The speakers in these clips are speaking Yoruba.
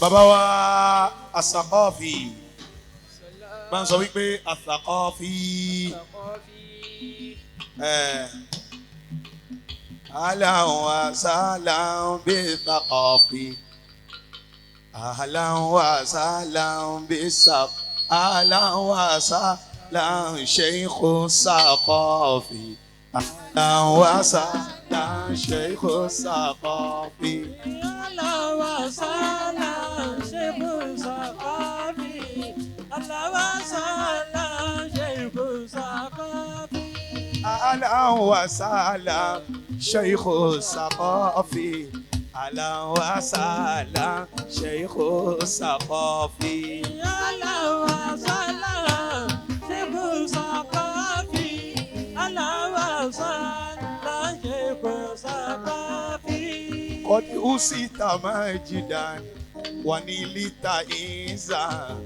Bàbá wa Asakọ́fì máa ń sọ wípé Asakọ́fì ahlan wa sahlan bí Sakọ́fì, ahlan wa sahlan bí Sakọ́fì, ahlan wa sahlan Sheikhu Sakọ́fì, ahlan wa sahlan Sheikhu Sakọ́fì. Ahlan wa sahlan Sheikhu Sakọ́fì, ahlan wa sahlan Sheikhu Sakọ́fì. Ahlan wa sahlan Sheikhu Sakọ́fì, ahlan wa sahlan Sheikhu Sakọ́fì. Qad usita majidan wa nilita izan,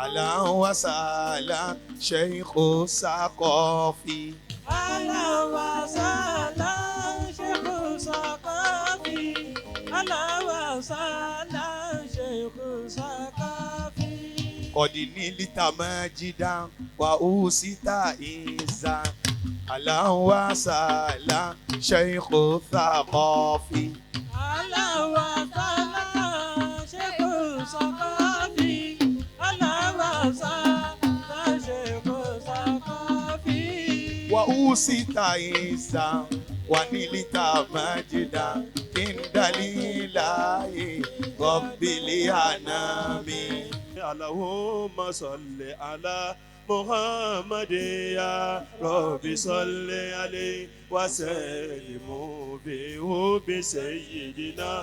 ahlan wa sahlan Sheikhu Sakọ́fì. Ahlan wa sahlan Sheikhu Sakọ́fì, ahlan wa sahlan Sheikhu Sakọ́fì. Qad nilita majidan wa usita izan, ahlan wa sahlan Sheikhu Sakọ́fì. Ahlan wa sahlan Sheikhu Sakọ́fì, ahlan wa sahlan Sheikhu Sakọ́fì. Wa usita izan wa nilita majidan indalilahi rabbil anami. اللهم صل على محمد يا رب صل عليه وسلم به بسيدنا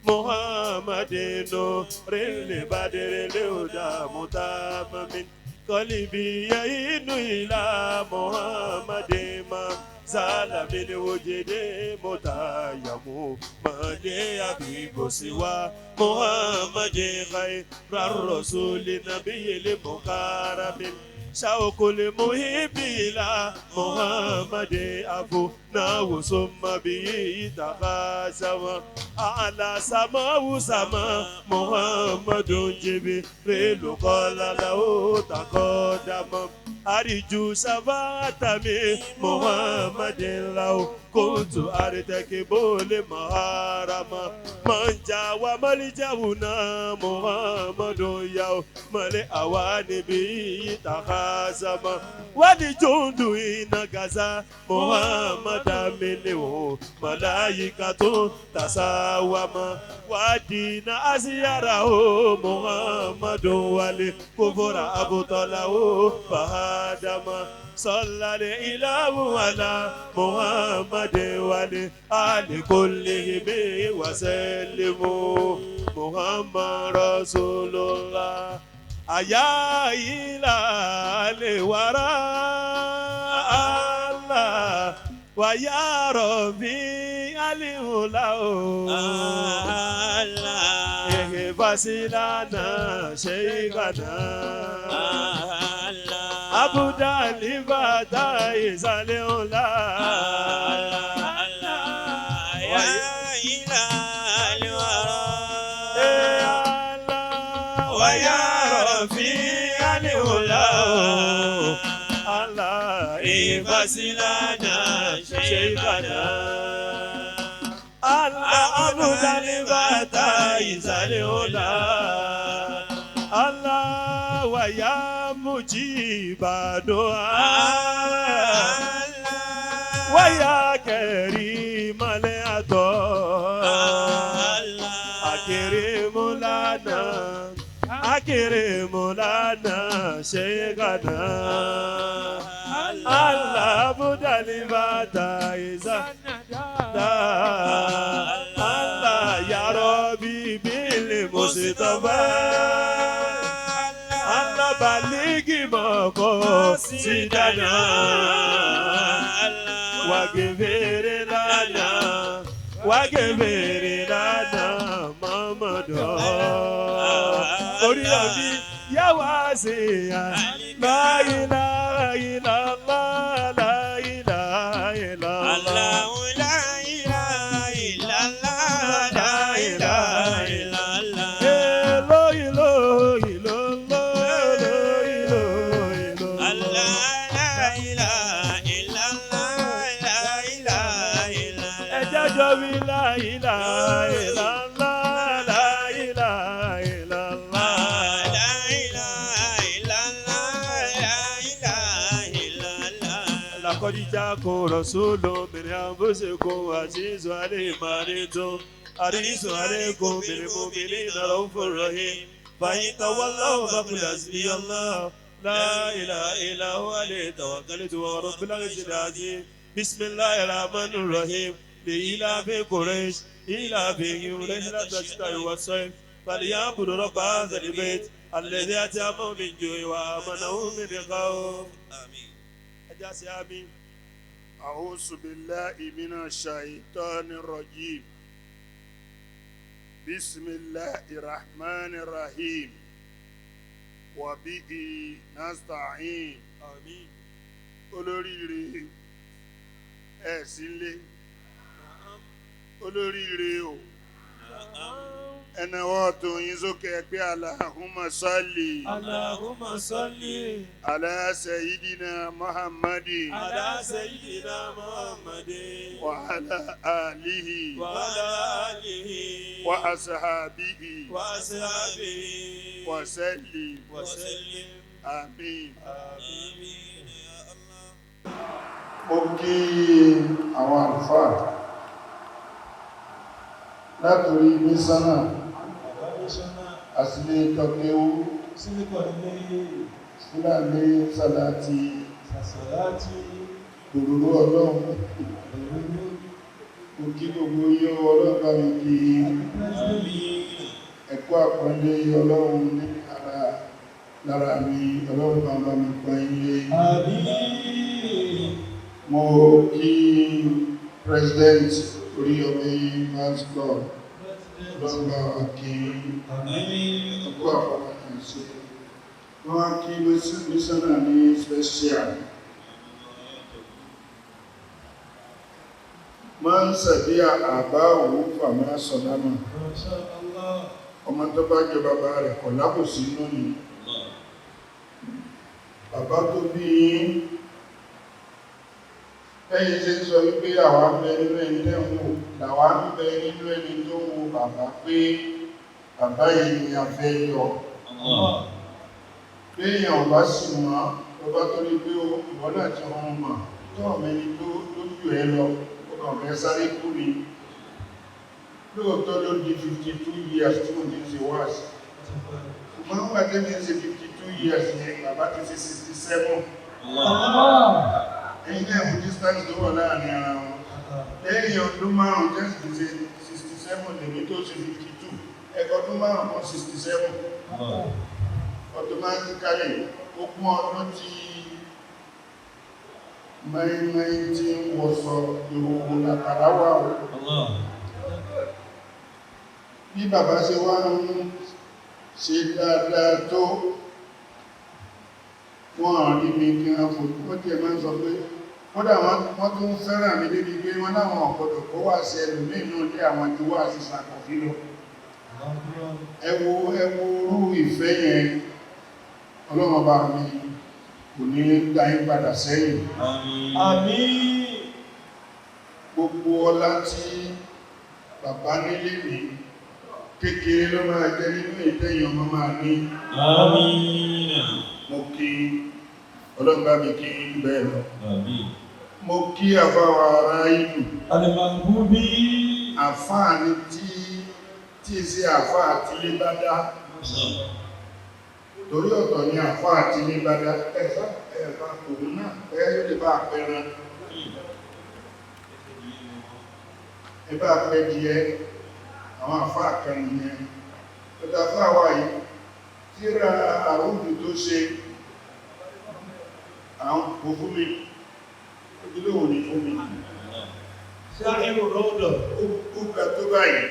محمد نور البدر الهدى متمم قلبي يئن إلى محمد ما زال من وجد متيم ما لي حبيب سوى محمد خير الرسول نبي المكرم شوق المحب إلى محمد أبونا ثم به تخاصم على سماء سما محمد جبريل قال له تقدم أرجو شفاعة من محمد لو كنت أرتكب المحرم من جاء وملجأنا محمد يوم الأوان به تخاصم ولجند إن غزا محمد منه ملائكة تساوم ودين أزياره محمد ولكفر أبطله فهدم صلى الإله على محمد ولآل كلهم وسلم محمد رسول الله أيا إلى الورى الله ويا ربي الأولى احفظ لنا شيخنا أبدا لفتاه الأولى يا إله الورى ويا رفيع الأولى الله احفظ لنا شيخنا الله أبدا لفتاه الأولى الله ويا مجيب دعاء ويا كريم العطاء أكرم لنا أكرم لنا شيخنا الله بدل إذا الله يا ربي بالمصطفى الله بلغ مقاصدنا واغفر لنا واغفر لنا محمد orí yà wá sí ya la ilaha illallah la ilaha illallah. Allahu la ilaha illallah la ilaha illallah. لقد جاءكم رسول من أنفسكم عزيز عليه ما عنتم حريص عليكم بالمؤمنين رؤوف رحيم فإن تولوا فقل حسبي الله لا إله إلا هو عليه توكلت وهو رب العرش العظيم. بسم الله الرحمن الرحيم. لإيلاف قريش إيلافهم رحلة الشتاء والصيف فليعبدوا رب هذا البيت الذي أطعمهم من جوع وآمنهم من خوف. آمين. Ẹja ṣe àmín. أعوذ بالله من الشيطان الرجيم. بسم الله الرحمن الرحيم وبه نستعين. Àmín. Olóríire ẹ̀ sílé, olóríire o, ẹnáwó tó yín sókè pé Allahumma salli Allahumma salli ala sayyidina Muhammadin ala sayyidina Muhammadin wa ala alihi wa ala alihi wa ashabihi wa ashabihi wa sallim. wa sallim. Àmín. Àmín. يا الله. Mo kí àwọn àlùfáà látòrí mísánà àsìlẹ̀ tọ́kéwú fúlàní sàlátì òróró ọlọ́run. Mo kí gbogbo yín, ọlọ́run bá mi kí ẹ̀kọ́ àpọ́nlé ọlọ́run ní ara lára mi, ọlọ́run bá bá mi pọ́n ilé. Mo kí President Oríyọmí Fans Club, ọlọ́run bá wa kí ẹ̀kọ́ àpọ́nlé ṣe. Wọ́n wá kí mísánà ní special. Máa ń sàbí àbá òun fàmà sọ̀lámà. Ọmọ tó bá jọ bàbá rẹ̀ kọ̀ lábòsí lónìí. Bàbá tó bí yín, ẹ̀yin ṣe ń sọ wípé àwa ń bẹ nínú ẹni tẹ́ ń wò, làwa ń bẹ nínú ẹni tó ń wo bàbá pé bàbá yìí ni a fẹ́ yọ. Béèyàn ò bá sì mọ́, tó bá torí pé ìwọ náà ti hún mọ̀, tó ọ̀mẹ́ni tó jù ẹ lọ, ó kàn fẹ́ sáré kú ni. Lóòótọ́ ló di 52 years tí mo ti ń ṣe wáàsí. Ṣùgbọ́n wọ́n tẹ́mi ń ṣe 52 years yẹn, bàbá ti ṣe 67. Ẹ̀yin náà fún distance tó wà láàrin ara wọn. Lẹ́yìn ọdún márùn-ún tẹ́sì ti ṣe 67 lèmi tó ṣe 52. Ẹ̀kọ́ ọdún márùn-ún kan 67. Automatically, ogún ọdún tí mẹ́rin tí ń wọṣọ ìhòòhò làkàrà wà o. Bí bàbá ṣe wá ń ṣe dáadáa tó, wọ́n rí mi kí wọ́n fojú wọ́n tí ẹ máa ń sọ pé kódà wọ́n tún fẹ́ràn mi débi pé wọ́n láwọn ọ̀gbọ́dọ̀ kó wà sí ẹlòmíì náà lé àwọn ju wà sí sàkọ̀fí lọ. Ẹ wo, ẹ wo orú ìfẹ́ yẹn. Ọlọ́run ọba mi kò ní dá yín padà sẹ́yìn. Àmín. Gbogbo ọlá tí bàbá nílé ní, kékeré ló máa jẹ́ nínú ìtẹ́yìn ọmọ máa ní. Àmín. Mo kí ọlọ́run bá mi kí bẹ́ẹ̀ lọ. Àmín. Mo kí àfáwà ará ìlú. Al-Mahbubi. Àfáà ni tí tí sí àfáà àti ilé bá dá, torí ọ̀tọ̀ ni àfáà àti ilé bá dá. Ẹ̀fà ẹ̀fà òun náà ẹ̀ yóò lè bá àpẹran, ẹ bá pẹ́ díẹ̀. Àwọn àfáà kan nìyẹn. Ọ̀tọ̀ àfáà wà yìí, tíra àrùdù tó ṣe àwọn kò fún mi, ojúlówó ní fún mi. Sha'iru Rawda. Ó ga tó báyìí,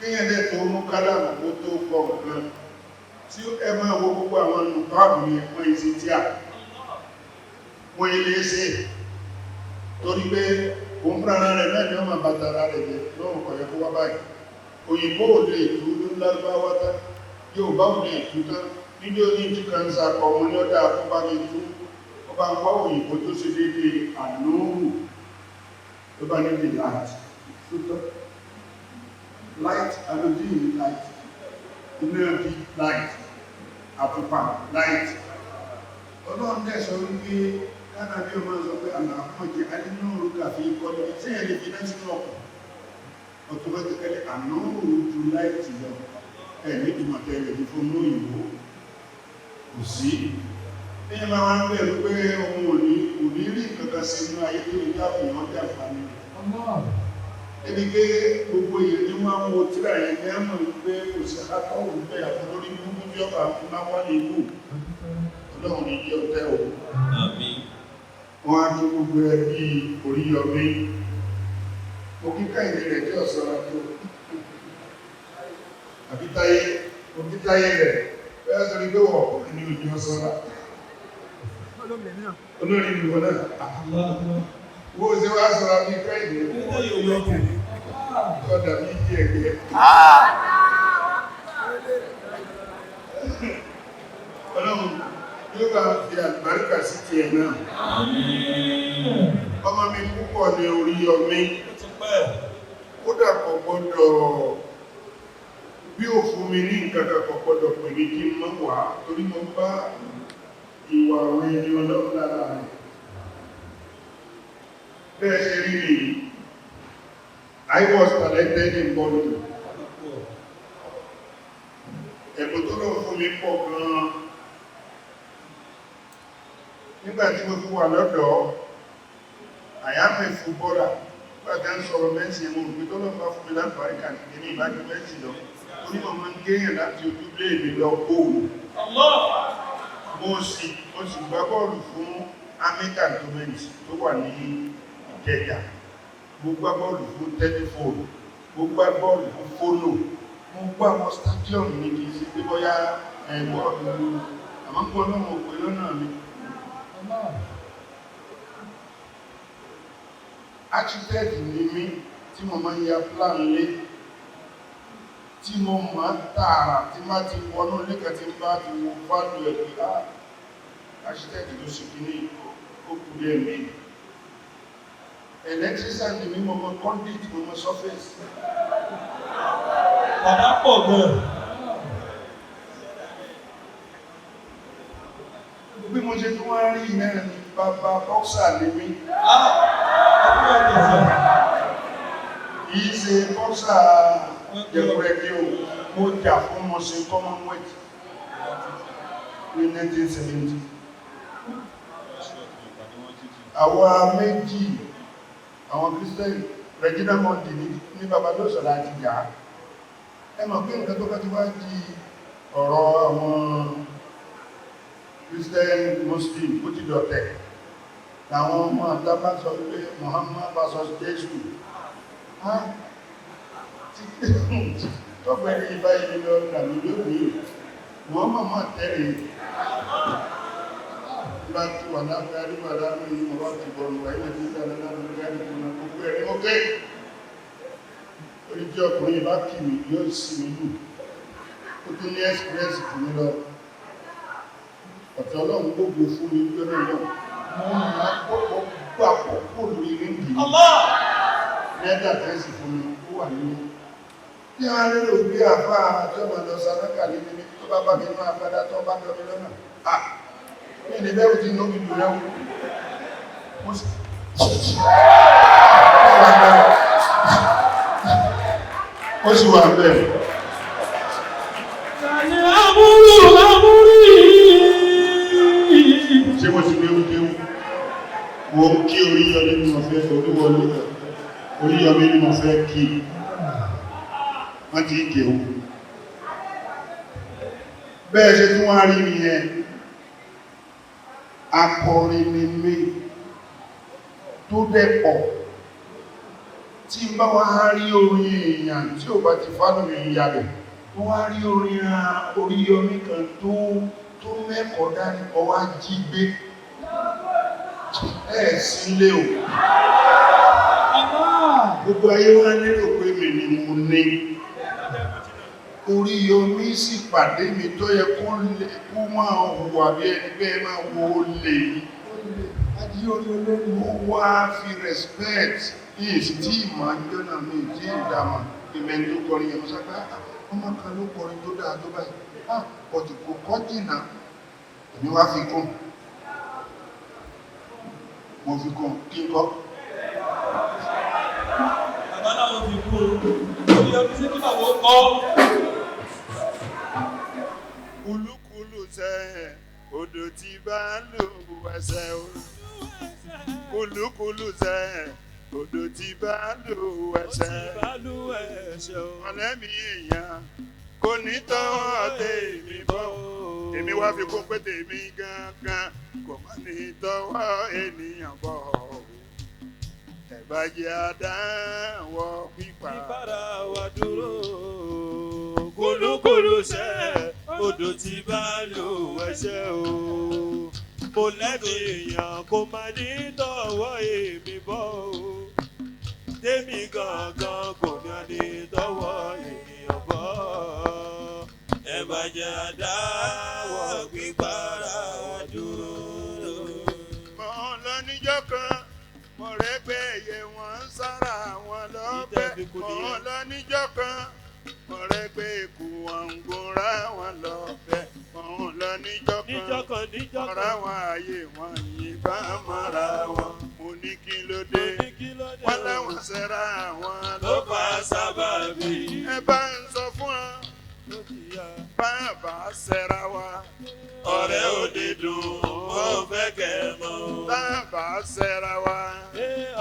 kíyàn lẹ́ tó mú kálàmù kó tó kọ nǹkan tí ẹ máa wo gbogbo àwọn nùpáàbù yẹn, wọ́n yìí sí tí à wọ́n ilé ṣe, torí pé òun fúnra rẹ̀ náà ni ó máa bàtàrà rẹ̀ jẹ́ lọ́rùn kọ̀yẹ́ kó wá báyìí. Òyìnbó ò lè tú ló lárúbáwá tán, yóò bá ò lè tú tán. Nílé oní tí kan ń sakọ wọn ní ọ̀dà fún bá mi tú, ó bá ń wá òyìnbó tó ṣe déédéé àlóòrù, ló bá ní the light tó light, halogen light, iná bí light, àtùpà light. Ọlọ́run dẹ̀ sọ wípé Kára bí ọmọ sọ pé àlàáfíà jẹ́ alínúurú kàfí kọ́lé tí ẹ̀ lè fi náà sínú ọkọ̀. Automatically ànúrù ju láìtì lọ. Ẹ̀ ní ìmọ̀ tẹ́lẹ̀ ní fún òyìnbó. Kò sí. Ní máa wá ń bẹ̀rù pé òun ò ní kò ní rí nǹkan kan sí inú ayé tó lè dáàbò wọn jàǹfààní rẹ̀. Ẹni pé gbogbo èèyàn ní wọ́n á wo tíra yẹn ní àmọ̀ pé kò sí akọ́wò bẹ́ẹ̀ àti lórí gbogbo tí ọba máa wá ní ìlú. Ọlọ́run ní jẹ́ ọtẹ́ o. Àmín. Wọ́n á tún gbogbo ẹbí Oríyọmí. Mo kí Kẹ́hìndé rẹ̀ tí ọ̀sán tó. Àbí Táyé, mo kí Táyé rẹ̀. Bẹ́ẹ̀ sọ ni pé wọ̀ ọkùnrin ní ojú ọ̀sán rà. Olórí ìlú wọn náà. Wo ṣe wá sọ̀rọ̀ bí Kẹ́hìndé? Ọ̀dà bí jí ẹ̀gbẹ́. Ọlọ́run yóò bá fi àlùbáríkà sí tiẹ̀ náà. Ọmọ mi púpọ̀ ní Oríyọmí. Kódà kò gbọ́dọ̀ bí ò fún mi ní nǹkan kan kò gbọ́dọ̀ pè mí kí n mọ́ wá torí mo bá ìwà àwọn ẹni Ọlọ́run lára rẹ̀. Bẹ́ẹ̀ ṣe rí mi, I was talented in body. Ẹ̀bùn tó lọ fún mi pọ̀ gan-an. Nígbà tí mo fi wà lọ́dọ̀ọ́, I am a footballer. Nígbà tí a ń sọ̀rọ̀ Messi, mo rò pé tó lọ bá fún mi láǹfààní kàkiri ní ìbájú Messi lọ. Torí mo máa ń géèyàn láti ojúlé mi lọ góòlù. Mo sì gbá bọ́ọ̀lù fún Army Cantonment tó wà ní Ìkẹjà. Mo gbá bọ́ọ̀lù fún tẹlifóònù, mo gbá bọ́ọ̀lù fún fóònù, mo gbá àwọn stadium ní kìí ṣe pé bóyá ẹ̀wọ́ àmọ́ kí Ọlọ́run ò pé lọ́nà mi. Architect ni mí tí mo máa ń ya plan lé tí mo máa ń tààrà tí má ti wọnú lẹ́kàn tí bá ti wo value ẹ̀ pé á architect ló ṣe kí ní ó kú dé mi. Electrician ni mí, mo mọ conduit, mo mọ surface. Bàbá pọ̀ gan. Bí mo ṣe tún wá rí iná ni bàbá boxer ni mí. Kìí ṣe boxer jẹ̀kúrẹ́kẹ́ o, mo jà fún mo ṣe Commonwealth ní 1970. Àwa méjì, àwọn Christian, Regina Mundi ní bàbá ló sọ̀rọ̀ àti jà á. Ẹ mọ̀ pé nǹkan tó bá ti wá di ọ̀rọ̀ àwọn Christian Muslim ó ti dọ̀tẹ̀. Làwọn ọmọ àtàbà sọ wípé Muhammad versus Jésù. Tọ́gbẹ̀rẹ̀ ìbá ìlú lọ dàmí lónìí. Muhammad máa tẹ́rẹ̀ bá ti wà lábẹ́ àríwá lábẹ́ yìí mo bá ti bọ̀rù wà ilẹ̀ títà lábẹ́ àríwá gbogbo ẹ̀rí ókè. Orí tí ọkùnrin bá kì mí yóò sì mí lù. Ó tún ní express jù mí lọ. Ọ̀tọ̀ Ọlọ́run gbogbo fún mi gbẹ́nà náà. Mo máa kọ́kọ́ gbà pọ̀ lórí ríngì. Lẹ́dà tẹ́sì fún mi, ó wà nínú. Tí a lérò bí àfá àti ọmọ lọ sáráka ní ní tó bá bá mi inú agbádá tó bá dọ́ mi lọ́nà. À, mi ní bẹ́rù tí lóbi lù rẹ́wù. Mo sì ó sì wà bẹ́ẹ̀. Kàní amúrú amúrí. Ṣé mo ti gbé kéwú? Mo kí Oríyọmí ni mo fẹ́ olúwọlé Oríyọmí ni mo fẹ́ kí. Wọ́n ti kéwú. Bẹ́ẹ̀ ṣe tún wá rí nìyẹn. Akọrin ni mí tó dẹ̀ pọ̀. Tí n bá wá rí orin èèyàn tí ò bá ti fánù mi ń yabẹ̀, mo wá rí orin Oríyọmí kan tó mẹ́kọ̀ọ́ dání ọwá jí gbé. Ẹ̀ sí lé o. Gbogbo ayé wá lérò pé mi ni mo ní. Oríyọmí sì pàdé mi tó yẹ kó máa hùwà bí ẹni pé ẹ máa wo olè yìí. Ó wá fi respect yìí tí ìmọ̀ àjọ́nà mi tí ìdámà ìmẹ̀ tó kọrin yẹn mo sọ pé ọmọ kan ló kọrin tó dáa tó báyìí. Ọ̀tí kò kọ́ jìnà èmi wá fi kún. Mo fi kún kí n kọ́. Bàbá láwọn fi kú o. Orí ọdún sí kí bàbá ó kọ́. Kúlúkúlù sẹ́ odò tí bá lù ẹsẹ̀ o. Kúlúkúlù sẹ́ odò tí bá lù ẹsẹ̀. Ọ̀lẹ́ mi èèyàn kò ní tọ́wọ́ tèmi bọ́. Èmi wá fi kún pé tèmi gangan kò má ní tọ́wọ́ ènìyàn bọ̀. Ẹ bá jẹ́ àdáwọ̀ pípa. Ìbára wa dúró. Kúlúkúlù sẹ́ odò tí bá lù ẹsẹ̀ o. Mo lẹ́bi èèyàn kò má ní tọ́wọ́ èmi bọ́ o. Tèmi gangan kò ní tọ́wọ́ ènìyàn bọ́. Ẹ bá jẹ́ àdáwọ̀ gbígbára wa dúró. Mo lọ níjọ́ kan, mo rẹ́ pé ẹyẹ wọn ń sára wọn lọ́pẹ́. Mo lọ níjọ́ kan, mo rẹ́ pé ikú wọn ń gúnra wọn lọ́pẹ́. Mo lọ níjọ́ Níjọ́ kan, kan níjọ́ mo kan. ráwọn ààyè wọn yìnbọn mọ́ra wọn. Mo ní kí ló dé, Mo ní kí ló dé wọ́n o? láwọn ṣẹra àwọn Ló fà á sábàbí. Ẹ bá ń sọ fún wọn, Ló ti yá. bàbá ṣẹra wa. Ọ̀rẹ́ òde dùn, mo fẹ́ kẹ́ ẹ mọ̀. Bàbá ṣẹra wa.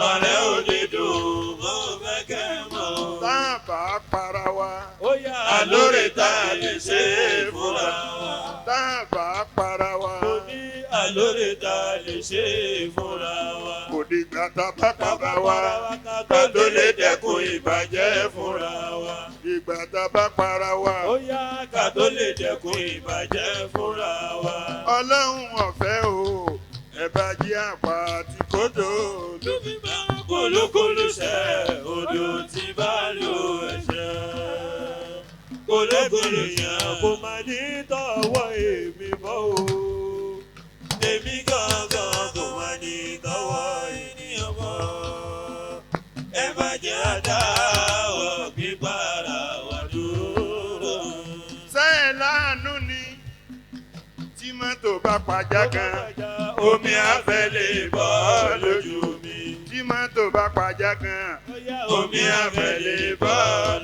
Ọ̀rẹ́ òde dùn, mo fẹ́ kẹ́ ẹ mọ̀. Bàbá para wa. Ó yá àlóore tá a lè ṣe é fúnra wa. Bàbá para wa. Mo ní àlóore tá a lè ṣe é fúnra wa. Kò dìgbà tá a bá para wa. Ká tó lè dẹ́kun ìbàjẹ́ fúnra wa. Ìgbà tá a bá para wa. Ó yá ká tó lè dẹ́kun ìbàjẹ́ fúnra wa. Ọlọ́run ọ̀fẹ́ o, ẹ bá jí àpá tí kò tó. Kúlúkúlù sẹ́ odò tí bá lù ẹ̀ṣẹ̀. Kúlúkúlù yẹn kò má ní tọwọ́ èmi bọ́ o. Èmi gangan kò má ní tọwọ́ ènìyàn bọ́. Ẹ má jẹ́ àdáwọ̀ gbígbára wa dúró. Sẹ́ẹ̀ láàánú ni tí mọ́tò bá pajá kan. Omi afẹ́ lè bọ́ lójú mi. Tí mọ́tò bá pajá kan. Omi afẹ́ lè bọ́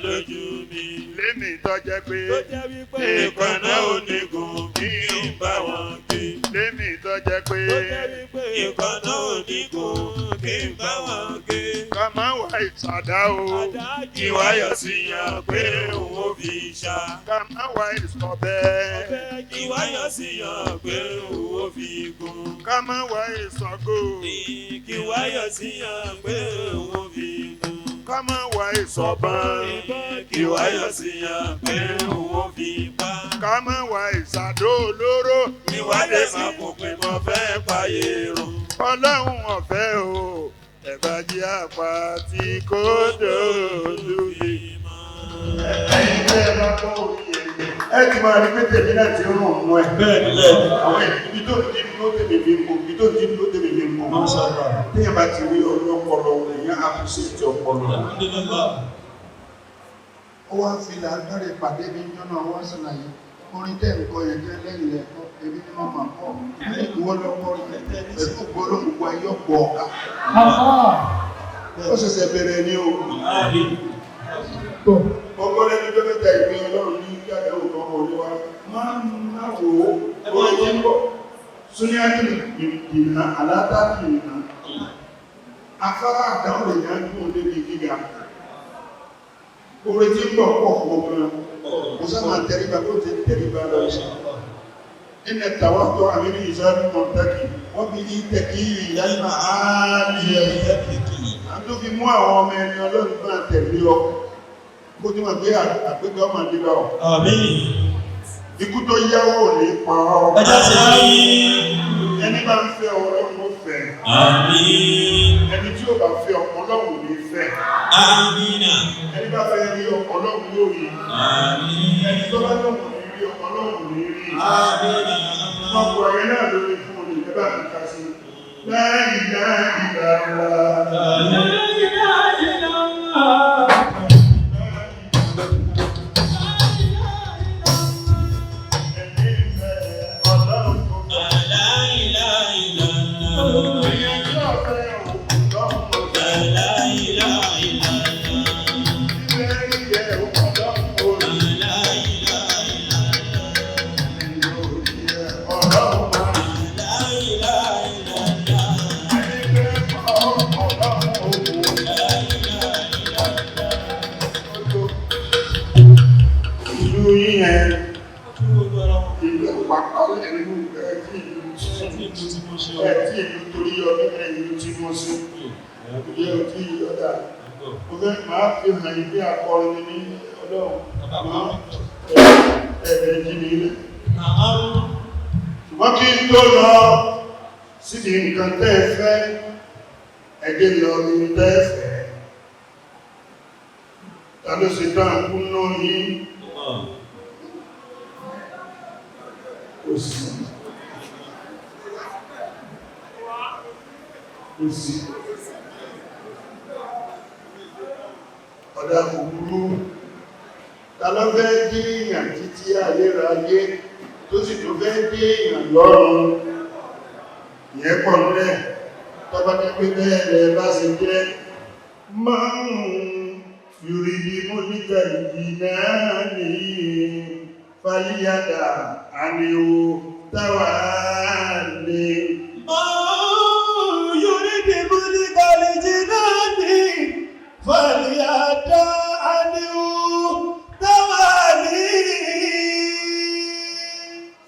lójú mi. Lémi tọ́jẹ́ pé Tó jẹ́ wípé ìkànnà onígun kí n bá wọn gbé. lémi tọ́jẹ́ pé Tó jẹ́ wípé ìkànnà onígun kí n bá wọn gbé. ká má wá ìsàdá o. Kí wáyọ̀ sí yan pé òun ò fi ṣá. Ká má wá ìsọ̀bẹ. Kí wáyọ̀ sí yan pé òun ò fi gun. Ká má wá ìsọ̀gò. Kí wáyọ̀ sí yan pé òun ò fi gun. Ká má wá ìsọ̀bọ̀n. Kí wáyọ̀ sí yan pé òun ò fi pa. Ká má wá ìsàdó olóró. Ìwádìí máa kò pé mo fẹ́ payé run. Ọlọ́run ọ̀fẹ́ o, ẹ bá jí àpá tí kò dòdò. Ẹ̀yin tẹ́ ẹ bá gbọ́ orí ẹ̀yẹ, ẹ ti máa rí pé tèmi náà ti rùn mú ẹ. Bẹ́ẹ̀ni. Àwọn ibi tó ti dúró tèmi fi ń bò, ibi tó ti dúró tèmi fi ń bò. Mashallah. Téèyàn bá ti rí ọlọ́pọlọ, èèyàn appreciate ọpọlọ. Alhamdulillah. Ó wá fi làákàrẹ̀ ìpàdé mi jọ́nà wá ṣàlàyé. Orin tẹ́ nǹkan yẹn jẹ́ lẹ́yìn lẹ́kọ́, èmi ni wọ́n máa kọ́. Ìwọ lọ́pọ̀ pẹ̀lú ògbólógbò ayé ọ̀pọ̀ ọ̀ka. Ó ṣẹ̀ṣẹ̀ bẹ̀rẹ̀ ni o. Àmín. Ọgbọ́n lẹ́nu tó mẹ́ta ìpín Ọlọ́run ní kí àdéhùn kan wọlé wá. Máa ń má wò ó, orin tí ń bọ̀. Súní Ákìlì ìrìnà, àlátàkì ìrìnà. Afárá àdáhùn lè yàn dùn débi gíga. Orin tí ń bọ̀ pọ̀ fún ọgbọ́n. Mo sábà ń tẹríba bó ti ń tẹríba lọ. Inna tawattu àmì ìsáàbí mọ̀tẹ́kì, wọ́n fi ní tẹ̀kí ìyálìmọ̀ ààrẹ. À ń tó fi mú àwọn ọmọ ẹni Ọlọ́run máa tẹ̀lé ọ. Kó tí wọ́n gbé àgbégbé ọmọ àdébà ọ. Àmín. Ikú tó yáwó ò ní pa ọ́. Ẹ já sí i. Ẹni bá ń fẹ́ Ọlọ́run ó fẹ́. Àmín. Ẹni tí ó bá fẹ́ Ọlọ́run ò ní fẹ́. Àmínà. Ẹni bá fẹ́ rí Ọlọ́run yóò rí. Àmín. Ẹni tó bá lóun ò ní rí Ọlọ́run ò ní rí. Àmínà. Ọkọ̀ ẹ̀yẹ náà ló ní fún olè ẹ bá mi ká sí. Láì láì lára. Ẹni fẹ́ Ọlọ́run kò fẹ́. La ilaha illallah. Ẹni tí ó fẹ́ Ìlú pàpà lẹ́nu ẹ̀tí ìlú ẹ̀tí ìlú torí ọdún ẹ̀yìn tí mo sí. Ìyẹ́ òtí ìyọ́dà. Mo fẹ́ máa fi hàn ìgbé akọrin ní Ọlọ́run. Ẹ̀rẹ̀ jí ní ilé. Ṣùgbọ́n kí n tó lọ síbi nǹkan tẹ́ ẹ fẹ́, ẹgbẹ́ lọ ní tẹ́ ẹ fẹ́. Ta ló ṣe tán kú náà yín? Kò sí. Kò sí. Ọ̀dà kò burú. Ta ló fẹ́ dé èèyàn títí ayérayé tó sì tó fẹ́ dé èèyàn lọ́run? Ìyẹn pọ̀ nílẹ̀. Tọ́ba jẹ́ pé bẹ́ẹ̀ lẹ bá ṣe jẹ́. Máa ń yùrìdì mọ́líkà ìjìnà ní fàlíyàdà àníwò táwà ní. فليدع عنه توالي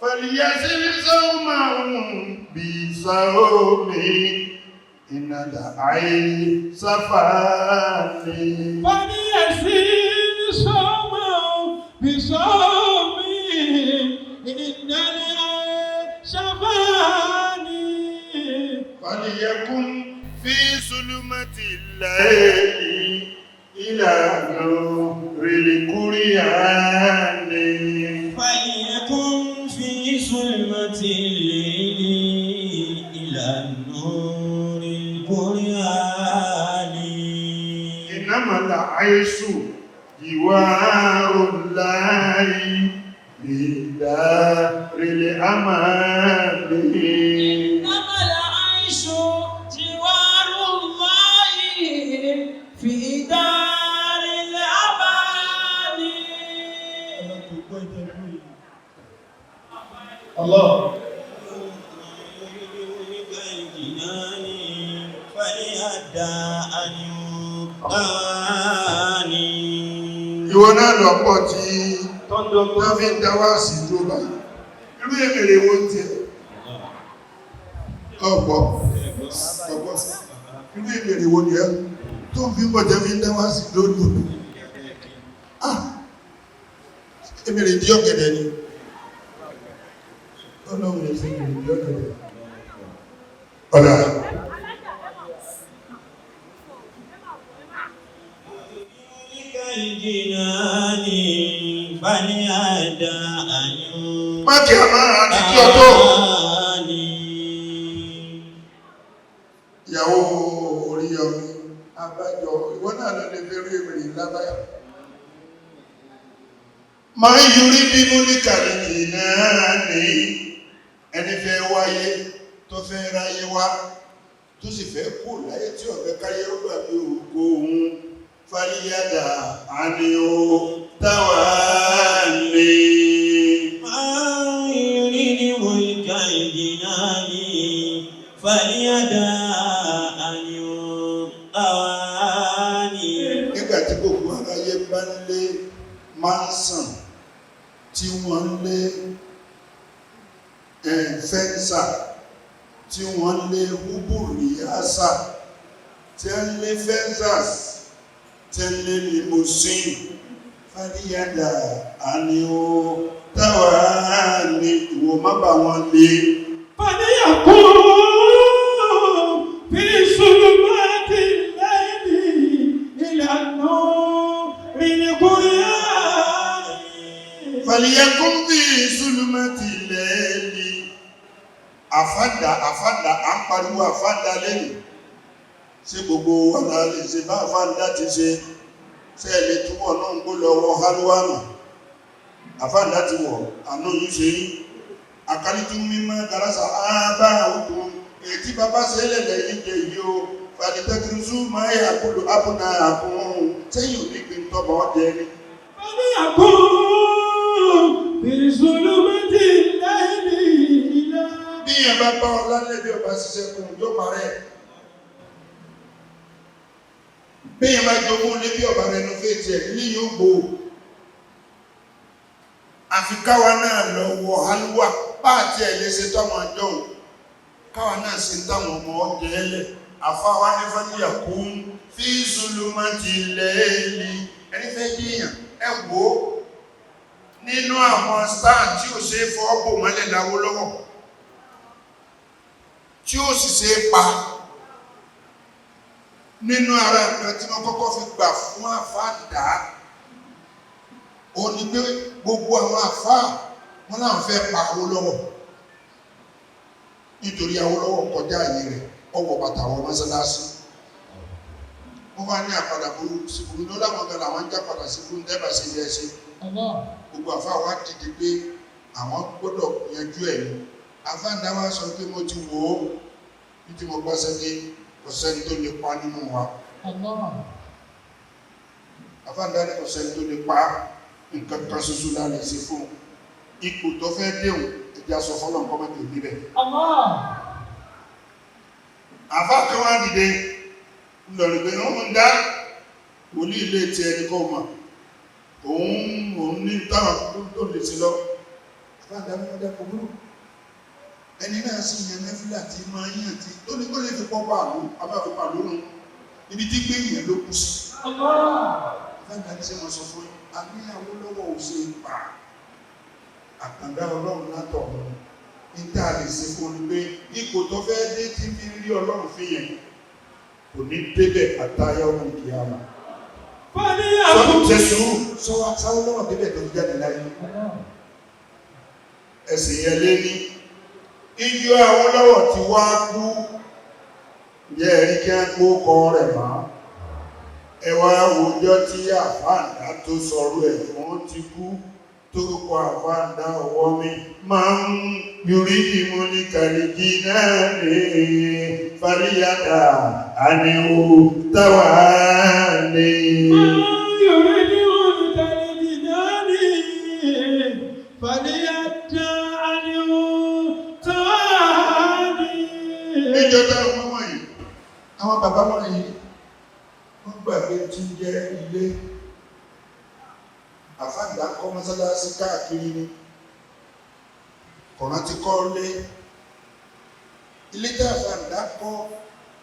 فليسر صومهم بصومي إن العين صفاني. فليسير صومه بصومه إن العيش فاني. فليكن في ظلمة الليل إلى نور القرآن. فليكن في ظلمة الليل إلى النور القرآن. إنما العيش جوار الله بدار الأمان. إنما العيش جوار الله في دار الأمان. Allah. الجنان فليدع عنه أواني. Ìwọ náà lọ́pọ̀ tí wọ́n fi ń dáwà sí tó báyìí. Irú èmèrè wo ti ẹ̀? Ọ̀pọ̀, ọ̀pọ̀, irú èmèrè wo ni ẹ́ tó ń fi pọ̀ jẹ́ fi ń dáwà sí lórí odò? Ah! Èmèrè dí ọ̀gẹ̀dẹ̀ ni. Ọlọ́run yẹn sí èmèrè dí ọ̀gẹ̀dẹ̀. Ọ̀dà. الجنان فليدع عنه Má kí a máa àti kí ọjọ́. أواني. Ìyàwó Oríyọmí, abájọ, ìwọ náà lọ lè fi rí èmèrè lábáyá. Máa ń yorí bí múlíkà ní náà ní ẹni fẹ́ wáyé tó fẹ́ ráyé wá tó sì fẹ́ kú láyé tí ọ̀fẹ́ káyé ó gbàgbé ògo òun fàlíyàdà àníó táwà ní. من يريد ملك الجنان فليدع عنه أواني. Nígbà tí gbogbo aráyé bá ń lé mansion tí wọ́n ń lé fẹ́ǹsà tí wọ́n ń lé húbùrìyásà tí ń lé fẹ́ǹsàs tí ń lé limousine fàríyàdà àníó táwa ní ìwò má bà wọn lé. فليكن في ظلمات الليل إلى النور القرآن. Fàlìyẹkùn bí Zulumati lẹ́ẹ̀lì. Àfádà àfádà à ń pariwo àfádà lẹ́yìn. Ṣé gbogbo wa la lè ṣe bá àfádà ti ṣe? Ṣé ẹ lè túbọ̀ náà ń gbó lọ́wọ́ Hálíwánà? Àfádà ti wọ̀, àánú yìí ṣe rí. Àkálítú mímọ́ Galasa ábá òkun. Èyí tí bàbá ṣe lẹ̀lẹ̀ yìí jẹ yìí o. Fàlìtẹ́kìrìsù máa yà kúlù ábùnà àkùn. Sẹ́yìn ò ní gbin tọ́mọ jẹ ni. فليكن في ظلمات الليل إلى Bí yẹn bá bá ọ lálẹ́ bí ọba ṣiṣẹ́ kún yóò parẹ́. Bí yẹn bá jogún lé bí ọba renovate ẹ̀ ní yóò gbó. Àfi káwa náà lọ wọ halwa bá àti ẹ̀ lè ṣe tọ́mọ ọjọ́ káwa náà ṣe táwọn ọmọ ọjọ́ ẹlẹ̀. Àfáwa ní fàníyà kún fi zulumati lẹ́ẹ̀lì. Ẹni fẹ́ yíyàn ẹ wò ó nínú àwọn sáà tí ò ṣe é fọ́ bò mọ́lẹ̀ l'Awólọ́wọ̀ tí ó sì ṣe é pa nínú ara nǹkan tí wọ́n kọ́kọ́ fi gbà fún àfáàdá ó ní pé gbogbo àwọn àfáà wọn náà fẹ́ pa Awólọ́wọ̀ nítorí Awólọ́wọ̀ kọjá àyè rẹ̀ ọwọ́ bàtà wọ mọ́sálásí. Wọ́n wá ní àpàdà burú sí burú ló láwọn gan làwọn ń já padà sí burú dẹ́bà sí ilé ẹsẹ̀. Gbogbo àfáà wá dìde pé àwọn gbọ́dọ̀ yanjú ẹ̀ ní. Àfáàdá wa sọ pé mo ti wò ó ní tí mo gbọ́ sẹ́ni kò sẹ́ni tó lè pa nínú wa. Àfáàdá ní kò sẹ́ni tó lè pa, nǹkan kan ṣoṣo la lè ṣe fún un. Ipò tó fẹ́ déhùn ẹja sọ fọlọ́ nǹkan mọ́tò níbẹ̀. Àfáà kan wá dìde ńlọrọ̀ pé ó ń dá wòlíì ilé ti ẹni kọ́ mọ̀ òun òun ní táwọn tó lè ṣe lọ. Àfáàdá ní ọdẹ kò burú. Ẹni náà sì yẹn nẹ́fílà tí máa ń yàn tí tó ní kó lè fi pọ́ pàlú abáfi pàlú nù ibi tí gbé yẹn ló kú sí. Àfáàdá ní sẹ́ wọ́n sọ fún yín, a ní Awólọ́wọ̀ ò ṣe pa àkàndá Ọlọ́run látọ̀run. Níta lè ṣe fún un pé ipò tó fẹ́ dé tí fi ń rí Ọlọ́run fi yẹn kò ní débẹ̀ àtayá ọmọ ìkìyàmà. Ṣe sùúrù sọ́wọ́ Awólọ́wọ̀ débẹ̀ tó fi jáde láyé. Ẹ̀sìn yẹn lé ní ijó Awólọ́wọ̀ ti wá kú yẹ ẹ̀rí kí wọ́n kó kọ rẹ̀ mọ́. Ẹ wá wòjọ́ tí àfáàndá tó sọ̀rọ̀ ẹ̀ fún ti kú torúkọ àfáàndá ọwọ́ mi máa ń yorí ìmú ní kàlìkì náà ní fàríyàdà àníwò táwà ní. Níjọ́ táwọn wọ̀nyí, àwọn bàbá wọ̀nyí, wọ́n gbàgbé tí ń jẹ́ ilé. Àfáàndá kọ́ mọ́sálásí káàkiri ni. Kọ̀nà ti kọ́ lé. Ilé tí àfáàndá kọ́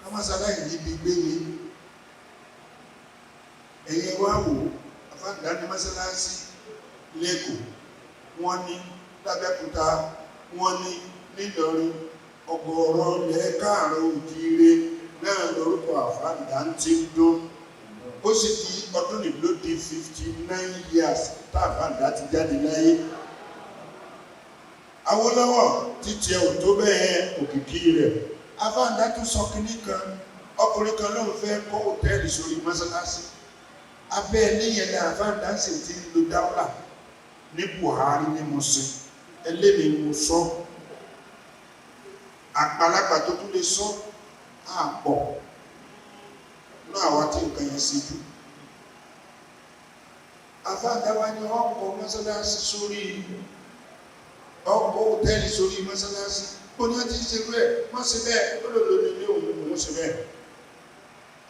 ká mọ́sálásí níbi gbé ni. Ẹ̀yẹ wá wò, àfáàndá ní mọ́sálásí l'Ékòó, wọ́n ní l'Abẹ́òkúta, wọ́n ní n'Ílọrin, ọ̀gọ̀ọ̀rọ̀ ilẹ̀ káàrọ̀ òjíire náà lórúkọ àfáàndá ti ń dún. Ó sì di ọdún ní ló di 59 years tá àfáàndá ti jáde láyé. Awólọ́wọ̀ títí ẹ ò tó bẹ́ẹ̀ òkìkí rẹ̀. Àfáàndá tún sọ kinní kan, ọkùnrin kan lóun fẹ́ kọ́ hòtẹ́ẹ̀lì sórí mọ́sálásí. Abẹ́ eléyẹn ni àfáàndá sì ti ń lo dáwọ́là ní Buhari ní Mùsìn. Ẹlẹ́mi mo sọ. Àgbàlagbà tó tún lè sọ àpọ̀ náà àwa tí nǹkan yẹn ṣe jù. Àfáàndá wa ní ọkọ̀ mọ́sálásí sórí ọkọ̀ hòtẹ́ẹ̀lì sórí mọ́sálásí. Ó ní wọ́n ti ṣe rú ẹ̀, wọ́n ṣe bẹ́ẹ̀, ó lò lò nílé òun òun ṣe bẹ́ẹ̀.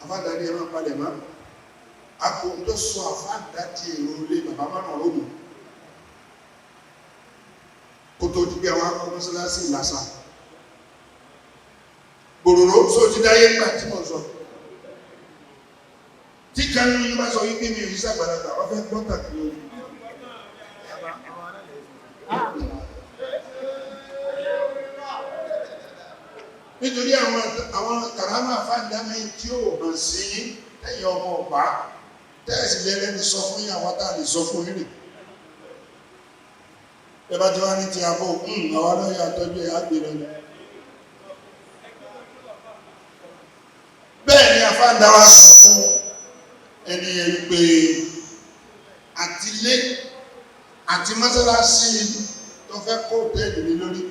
Àfáàndá ní ẹ máa palẹ̀ mọ́. Àpò tó sọ àfáàndá di èrò ilé bàbá márùn-ún lónìí. Kó tó di pé àwọn akọ mọ́sálásí ìlàsà. Gbòròrò só ti dáyé ńgbà tí mo sọ. Tí kan nínú yín bá sọ wípé mi ò yí sàgbàlagbà, wọ́n fẹ́ gbọ́ tàbí orí. Nítorí àwọn kàrámà fáńdá mi tí ó hàn sí yín lẹ́yìn ọmọ ọ̀pá tẹ́ẹ̀sì lẹ́lẹ́ni sọ fún yín àwọn tá a lè sọ fún yín rè. Ẹ bá ti wá ní ti abọ́ àwa lọ́yà tọ́jú ẹ̀ á gbé lọ ni. Bẹ́ẹ̀ ni àfáàndá wa sọ fún ẹni yẹn wípé àtilé àti mọ́sálásí tó fẹ́ kó hòtẹ́ẹ̀lì mi lórí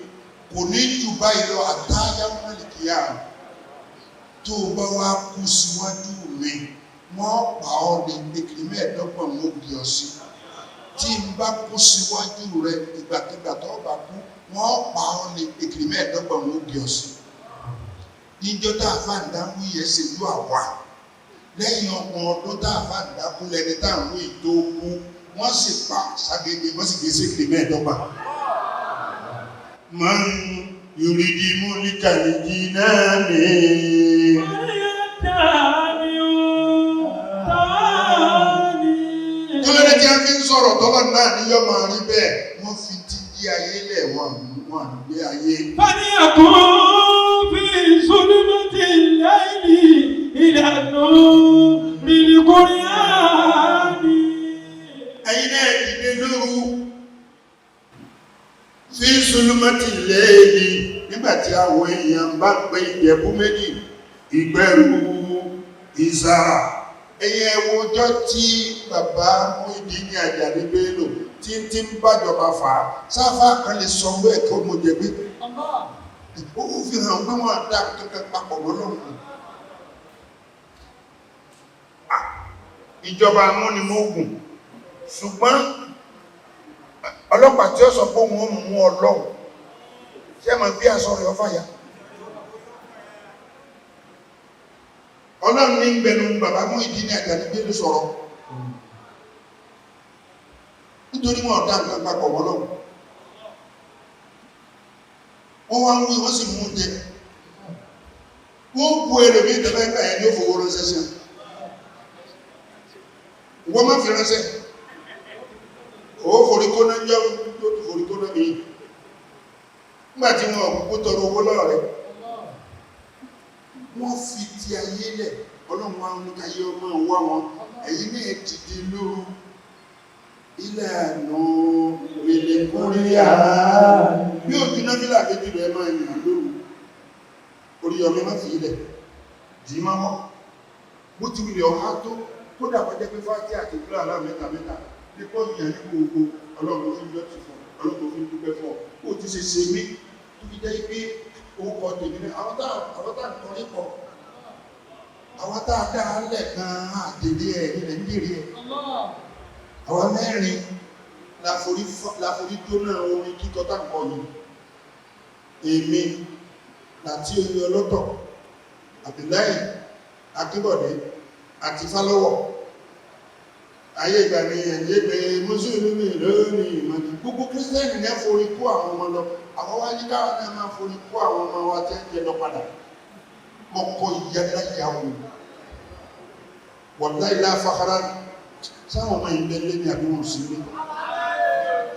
kò ní jù báyìí lọ àtàyà mọ́lìkìyà tó o bá wá kú síwájú mi wọ́n pa ọ́ ní gbẹ̀gìrì 25 wọn ò gbé ọ sí. Tí n bá kú síwájú rẹ ìgbàkigbà tó o bá kú wọ́n pa ọ́ ní gbẹ̀gìrì 25 wọn ò gbé ọ sí. Níjọ́ tá àfáàndá ń wí yẹn ṣe lú àwa lẹ́yìn ọgbọ̀n ọdún tá àfáàndá kú lẹni tá à ń wí tó kú Wọ́n sì pa Ságége, wọ́n sì gbé sékìlì 25. Man yuridi mulika lijinani. Tọ́lẹ́dẹ́ tí a fi ń sọ̀rọ̀ tọ́lọ́ náà ní yọ́ máa rí bẹ́ẹ̀, wọ́n fi ti yí ayé lẹ̀ wọ́n gbé ayé. فليكن في ظلمة الليل إلى النور القرآن. Ẹ̀yin náà dìde lóru fi sulumati léèlì nígbàtí àwọn èèyàn bá pé Ìjẹ̀bú méjì Ìgbẹ́rù Ìsàrà. Ẹ̀yin ẹ wo ọjọ́ tí bàbá Muyideen Àjàní Bello tí ń tí ń bàjọba fà á, sáfà kan lè sọ owó ẹ̀kọ́ mo jẹ̀bi. Ó fi hàn pé wọ́n dá kankan papọ̀ mọ́ lọ́hùn. Ìjọba amúnimóògùn, ṣùgbọ́n ọlọ́pàá tí ó sọ pé òun ó mú Ọlọ́run ṣé máa bí aṣọ rẹ̀ ọfàyà. Ọlọ́run ní gbẹnu bàbá Muyideen Àjàní Bello sọ̀rọ̀ nítorí wọn ọ̀dá nǹkan papọ̀ mọ́ Ọlọ́run. Wọ́n wá ń wí, wọ́n sì mú un jẹ. Wọ́n bu ẹlòmíì tẹ́lẹ̀ nígbà yẹn ní ó fowó ránṣẹ́ sí wọn. Wọ́n má fi ránṣẹ́. Owó forí kóná ń jọ́ tó tó forí kóná mi. Nígbà tí wọn kúkú tọrọ owó lọ́rọ̀ rẹ̀. Wọ́n fi ti ayé lẹ̀, Ọlọ́run wa ń káyé ọmọ wá wọn. Ẹ̀yin náà dìde lóru. Ìlànà ìlẹ̀kúnríyà. Bí òjú náà fílà méjì rẹ̀ máa yàn lóru. Oríyọmí má fi ilẹ̀. Dì í máa wọ́. Bó ti wulẹ̀ ọ̀há tó, kódà kọjá pé fájí àti ìlú àlá mẹ́ta mẹ́ta bí kò yàn ní gbogbo. Ọlọ́run fi ń jọ́ ti fún Ọlọ́run fi ń dúpẹ́ fún ọ. Kó o ti ṣe ṣe mí tó fi jẹ́ pé orúkọ tèmi ní àwọn tá ń kọrin kọ, àwọn tá a dá a lẹ̀ gan-an àtẹ̀lé ẹ̀ nílẹ̀ ń bèrè ẹ̀. Àwọn mẹ́rin la forí jóná orin kíkọ tá ń kọ yìí. Èmi láti oyè ọlọ́tọ̀, Abdullahi Akínbọ̀dé àti Fálọ́wọ̀. Ayé ìgbà ni ẹ̀yẹ́ pé mùsùlùmí lónìí ìmọ̀ gbogbo kírísítẹ́nì ní forí kó àwọn ọmọ lọ. Àwọn wá ní káwọn náà máa forí kó àwọn ọmọ wa tẹ́ ń jẹ lọ padà. Mọ kọ ìyá láyàwó wàláì láfàkàrà sáwọn ọmọ ìlú ẹlẹ́ ní àbí wọn sí ní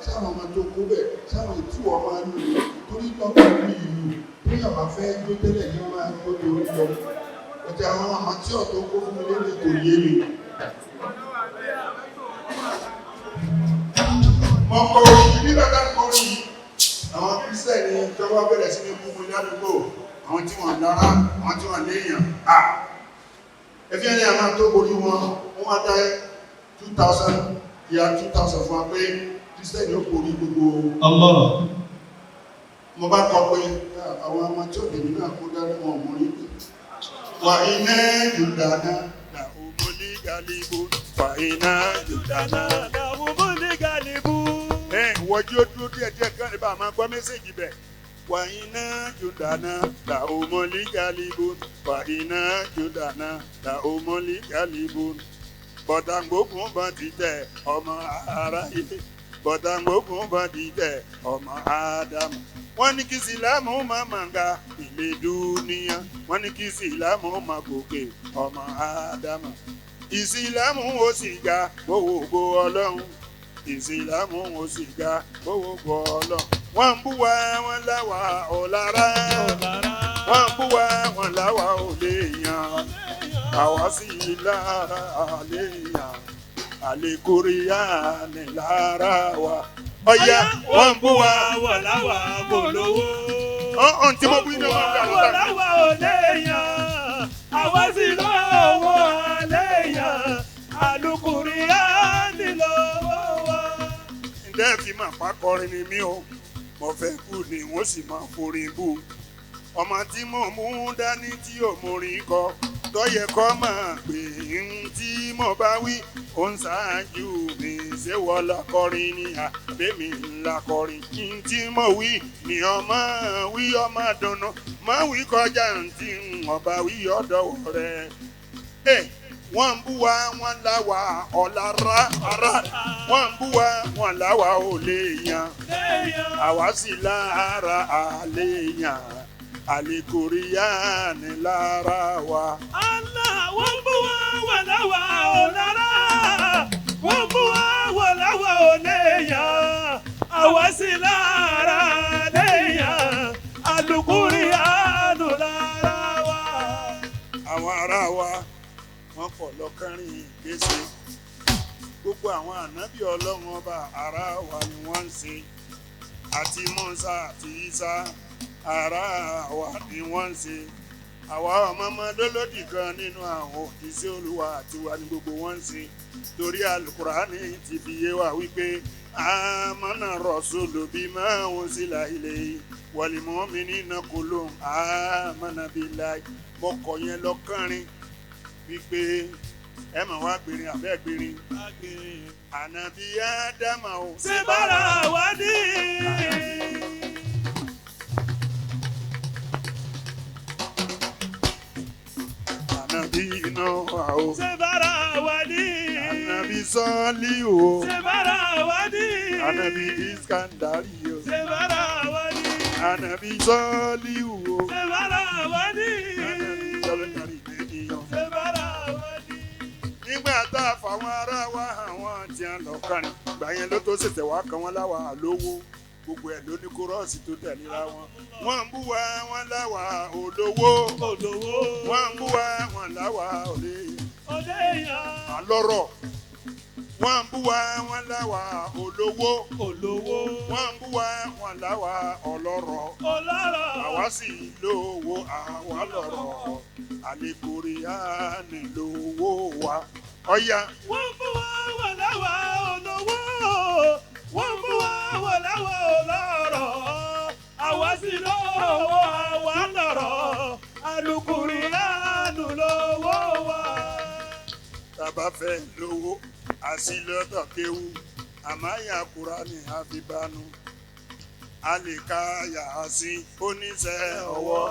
sáwọn ọmọ tó kó bẹ̀ sáwọn ìtú ọmọ inú torí lọ́pọ̀ ní ìlú tó yàwá fẹ́ jó tẹ́lẹ̀ ní wọ́n máa ń jó torí lọ ọ̀tí àwọn ọmọ tí ọ̀tọ̀ kó fún mi lé kò yé mi. Mọ kọ orin nígbà tá ń kọ orin yìí, àwọn kírísítẹ̀nì ìjọba bẹ̀rẹ̀ sí ní kú mi ládùúgbò, àwọn tí wọ́n lára, àwọn tí wọ́n léèyàn. À ẹbí ẹni àmà tó borí wọn, wọ́n wá dá 2000 ìyá 2000 fún wa pé kírísítẹ̀nì ó borí gbogbo. Allah. Mo bá kọ pé àwọn ọmọ tí ó dèmí náà kó dání wọn mú rí. Wà iná jùdánà làwọn galibu wà iná jùdánà. Làwọn galibu. Ẹ wọ́jú ó dúró díẹ̀ díẹ̀ kí wọ́n lè bá a máa gbọ́ mẹ́sẹ̀gì bẹ̀. Wà iná jùdánà làwọn galibu wà iná jùdánà làwọn galibu. Bọ̀dàgbógun bá ti tẹ ọmọ aráyé. Bọ̀dàgbógun bá ti tẹ ọmọ Ádámù. Wọ́n ní kí Sílámù máa máa ga ilé dúníyàn. Wọ́n ní kí Sílámù máa gòkè ọmọ Ádámù. Ìsìlámù ó sì ga gbogbo Ọlọ́run. Ìsìlámù ó sì ga gbogbo Ọlọ́run. Wọ́n ń bú wa, wọ́n láwa ò lára. Wọ́n ń bú wa, wọ́n láwa ò lè yàn. Àwa sì lára àlè yàn. Àlékóríyá ni lára wa. Ọ̀yá wọ́n ń bú wa. Wọ́n láwa kò lówó. Ọ̀hún tí mo bú iná wọn gbà Wọ́n lọ́tà. láwa ò léèyàn. Àwa sì lọ́wọ́ léèyàn. Àlùkùránì ni lọ́wọ́ wa. Ǹjẹ́ fi máa pa kọrin ni mí o? Mo fẹ́ kú ni wọ́n sì máa forin bú. Ọmọ tí mo mú dání tí ò mórin kọ. Tọ́yẹ kọ́ máa pè ń tí mo bá wí. Ó ń ṣáájú mi ṣé wọ́n lakọrin ni àbẹ́mi ńlá kọrin. Kí n tí mo wí ni ọmọ wí ọmọ dùnnú. Má wí kọjá ń tí ọba wí ọ̀dọ̀ rẹ̀. Ẹ Wọ́n ń bú wa, wọ́n láwa ọ̀lára ara. Wọ́n ń bú wa, wọ́n láwa ò lè yan. Àwa sì lára àlè yàn. Àlèkòríyá ni lára wa. Allah, wọ́n bú wa wà láwa ò lára. Wọ́n bú wa wà láwa ò léèyàn. Àwa sì lára léèyàn. Àlùkùrì àánú lára wa. Àwọn ará wa wọ́n pọ̀ lọ́kànrin ìgbésẹ̀. Gbogbo àwọn ànábì Ọlọ́run ọba ará wa ni wọ́n ń ṣe. Àti Mùsá àti Ísá ará wa ni wọ́n ń ṣe. Àwa ọmọ ọmọ lólódì kan nínú àwọn òjíṣẹ́ Olúwa àti wa ni gbogbo wọn ń ṣe. Torí Alukurani ti fi yé wa wípé amana rasulu bima unzila ilayhi wal mu'minina kullun amana billahi. Mo kọ̀ yẹn lọ́kànrin wípé ẹ mọ̀ wá gbìnrin àbẹ́ gbìnrin. Ànàbí Ádámà o. Ṣé bára wa ní? Ànàbí Nóà o. Ṣé bára wa ní? Ànàbí Sọ́ọ́lì o. Ṣé bára wa ní? Ànàbí Iskandari o. Ṣé bára wa ní? Ànàbí Sọ́ọ́lì o. Ṣé bára wa ní? Ànàbí Jọ́lọ́kàrí ènìyàn. Ṣé bára wa ní? Nígbà tá a fàwọn ará wa àwọn tí a lọ kàrin, ìgbà yẹn ló tó ṣẹ̀ṣẹ̀ wá kan wọ́n láwa lówó. Gbogbo ẹ̀ ló ní kúrọ́ọ̀sì tó tẹ̀léra wọn. Wọ́n ń bú wa, wọ́n láwa olówó. Olówó. Wọ́n ń bú wa, wọ́n láwa olè. Oléyàn. Àlọ́rọ̀. Wọ́n ń bú wa, wọ́n láwa olówó. Olówó. Wọ́n ń bú wa, wọ́n láwa ọlọ́rọ̀. Ọlọ́rọ̀. Àwa sì lówó, àwa lọ́rọ̀. Àlékòrí á ní lówó wa. Ọ̀ya. Wọ́n bú wa wà láwa olówó. Wọ́n bú wa wà láwa ọlọ́rọ̀. Àwa sì lówó, àwa lọ́rọ̀. Àlùkùrì àánú lówó wa. Tàbá fẹ́ lówó, àsìlọ́tọ̀ kéwú. Àmáyà Kùránì àfibánu. A lè ka yàásí oníṣẹ́ ọwọ́.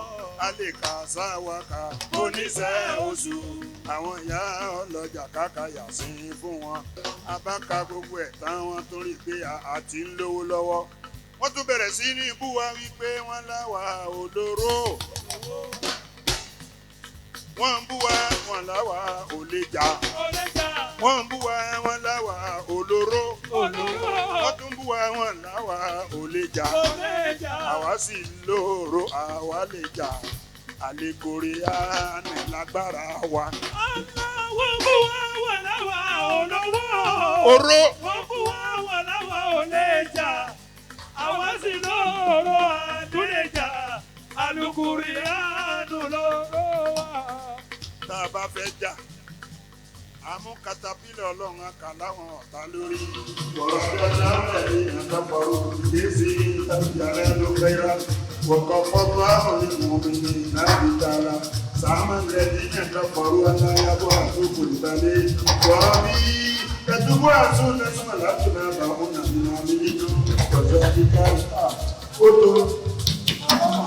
A lè ka sáwàkà oníṣẹ́ oṣù. Àwọn ìyá ọlọ́jà káka yàásí fún wọn. Abáka gbogbo ẹ̀ táwọn tó rí pé a ti ń lówó lọ́wọ́. Wọ́n tún bẹ̀rẹ̀ sí ní bú wa wípé wọ́n láwa olóró. Wọ́n ń bú wa, wọ́n láwa ò lè jà. Oléjà. Wọ́n ń bú wa, wọ́n láwa olóró. Olóró. Wọ́n tún bú wa, wọ́n láwa ò lè jà. Oléjà. Àwa sì lóró, àwa lè jà. Àlékòrè á ní lágbára wa. Ọlá wọ́n bú wa wọ́n láwa olówó. Oró. Wọ́n bú wa wọ́n láwa oléjà. Àwa sì lóró àdúléjà. Alukuri àánú lóró wa. Tá a bá fẹ́ jà, àmú katapílẹ̀ Ọlọ́run á kà láwọn ọ̀tá lórí. Ó tó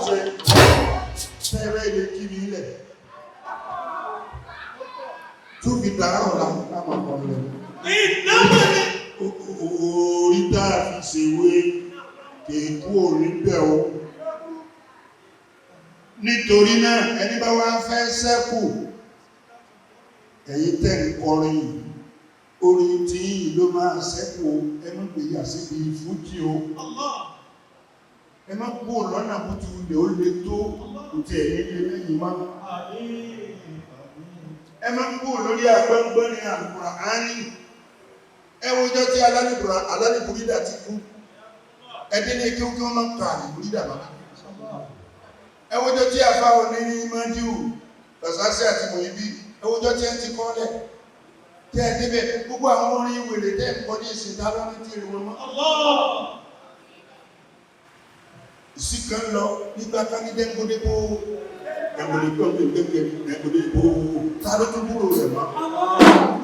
ṣe fẹ́rẹ́ ilé kí mi lẹ̀ tó fi dàárọ̀ la láwọn ọmọ rẹ̀. Ìnáwó ni. Orí tá a fi ṣèwé kéèkú orí bẹ̀ o. Nítorí náà, ẹni bá wá fẹ́ sẹ́kù, ẹ̀yin tẹ́ ń kọrin yìí, orin tí yìí ló máa sẹ́kù o, ẹ má gbéyà síbi fújì o. Ẹ má kú lọ́nà bó ti wulẹ̀ ó le tó, kò tiẹ̀ ní lé lẹ́yìn mọ́. Ẹ máa ń kú lórí agbẹ́ngbẹ́rin Àlùkùránì. Ẹ wojọ́ tí alálìbúrídà ti kú. Ẹdí ní kí wọ́n máa ń ka àlìbúrídà bàbá. Ẹ wojọ́ tí afá oní Mádìú, Fàṣásí àti Mòyíbí, ẹ wojọ́ tí ẹ ti kọ́lẹ̀. Tẹ́ ẹ débẹ̀, gbogbo àwọn orin wèrè tẹ́ ẹ kọ́ ní ìsìn tá lọ́ní tí rí wọn mọ́. Ìsìnkan lọ nígbà kan ní dẹ́ngbódégbó. Dẹ́ngbódégbó, ta ló tún kúrò rẹ̀ mọ́?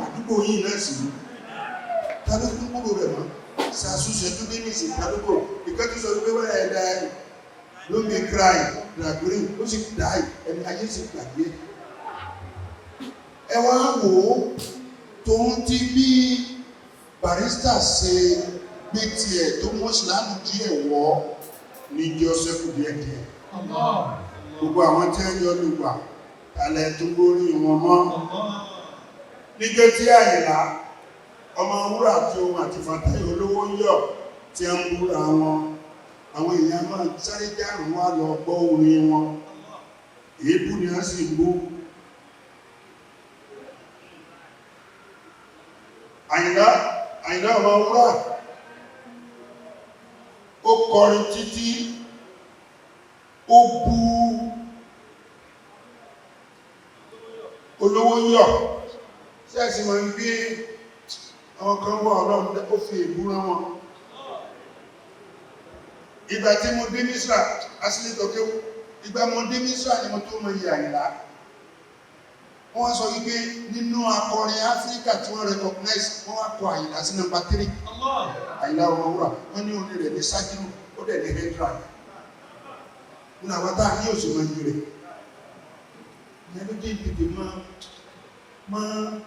Àdúgbò yìí náà sì ní. Ta ló tún kúrò rẹ̀ mọ́? Sàṣùṣe tún dé ní ìsìn àdúgbò. Ìkan tún sọ pé wọ́n ẹ̀ dá ẹ̀ ló mi cry, dragrin, ó sì die, ẹni ayé sì gbàgbé. Ẹ wá wò ó, tòun ti bí Barrister ṣe gbé tiẹ̀ tó mú ìsìlámù díẹ̀ wọ́ ní Joseph díẹ̀díẹ̀. Gbogbo àwọn tí ń yọ lùgbà alẹ́ tó gbórí wọn mọ́. Níjọ́ tí Àyìnlá ọmọ wúrà àti ohun àti Fatai olówó ń yọ̀ tí ń búra wọn, àwọn èèyàn máa sáré dárùn wá lọ gbọ́ orin wọn. Èébú ni a sì ń bú. Àyìnlá Àyìnlá ọmọ wúrà ó kọrin títí, ó bú olówó yọ̀. Sẹ́ẹ̀sì máa ń gbé àwọn kan wà, Ọlọ́run ó fi èbú rán wọn. Ìgbà tí mo dé Mísírà asílẹ̀tọ̀ kéwú, ìgbà mo dé Mísírà ni mo tó mọ iye Àyìnlá. Wọ́n sọ wípé nínú akọrin Áfíríkà tí wọ́n recognize, wọ́n wá kọ Àyìnlá sí nọ́mbà 3. Àyìnlá Ọmọwúrà, wọ́n ní orin rẹ̀ ní sájírù, ó dẹ̀ ní hendra nínú àwọn tá a ní òsì mọ iye rẹ̀. Ìyẹn ló dé ìdìbò máa máa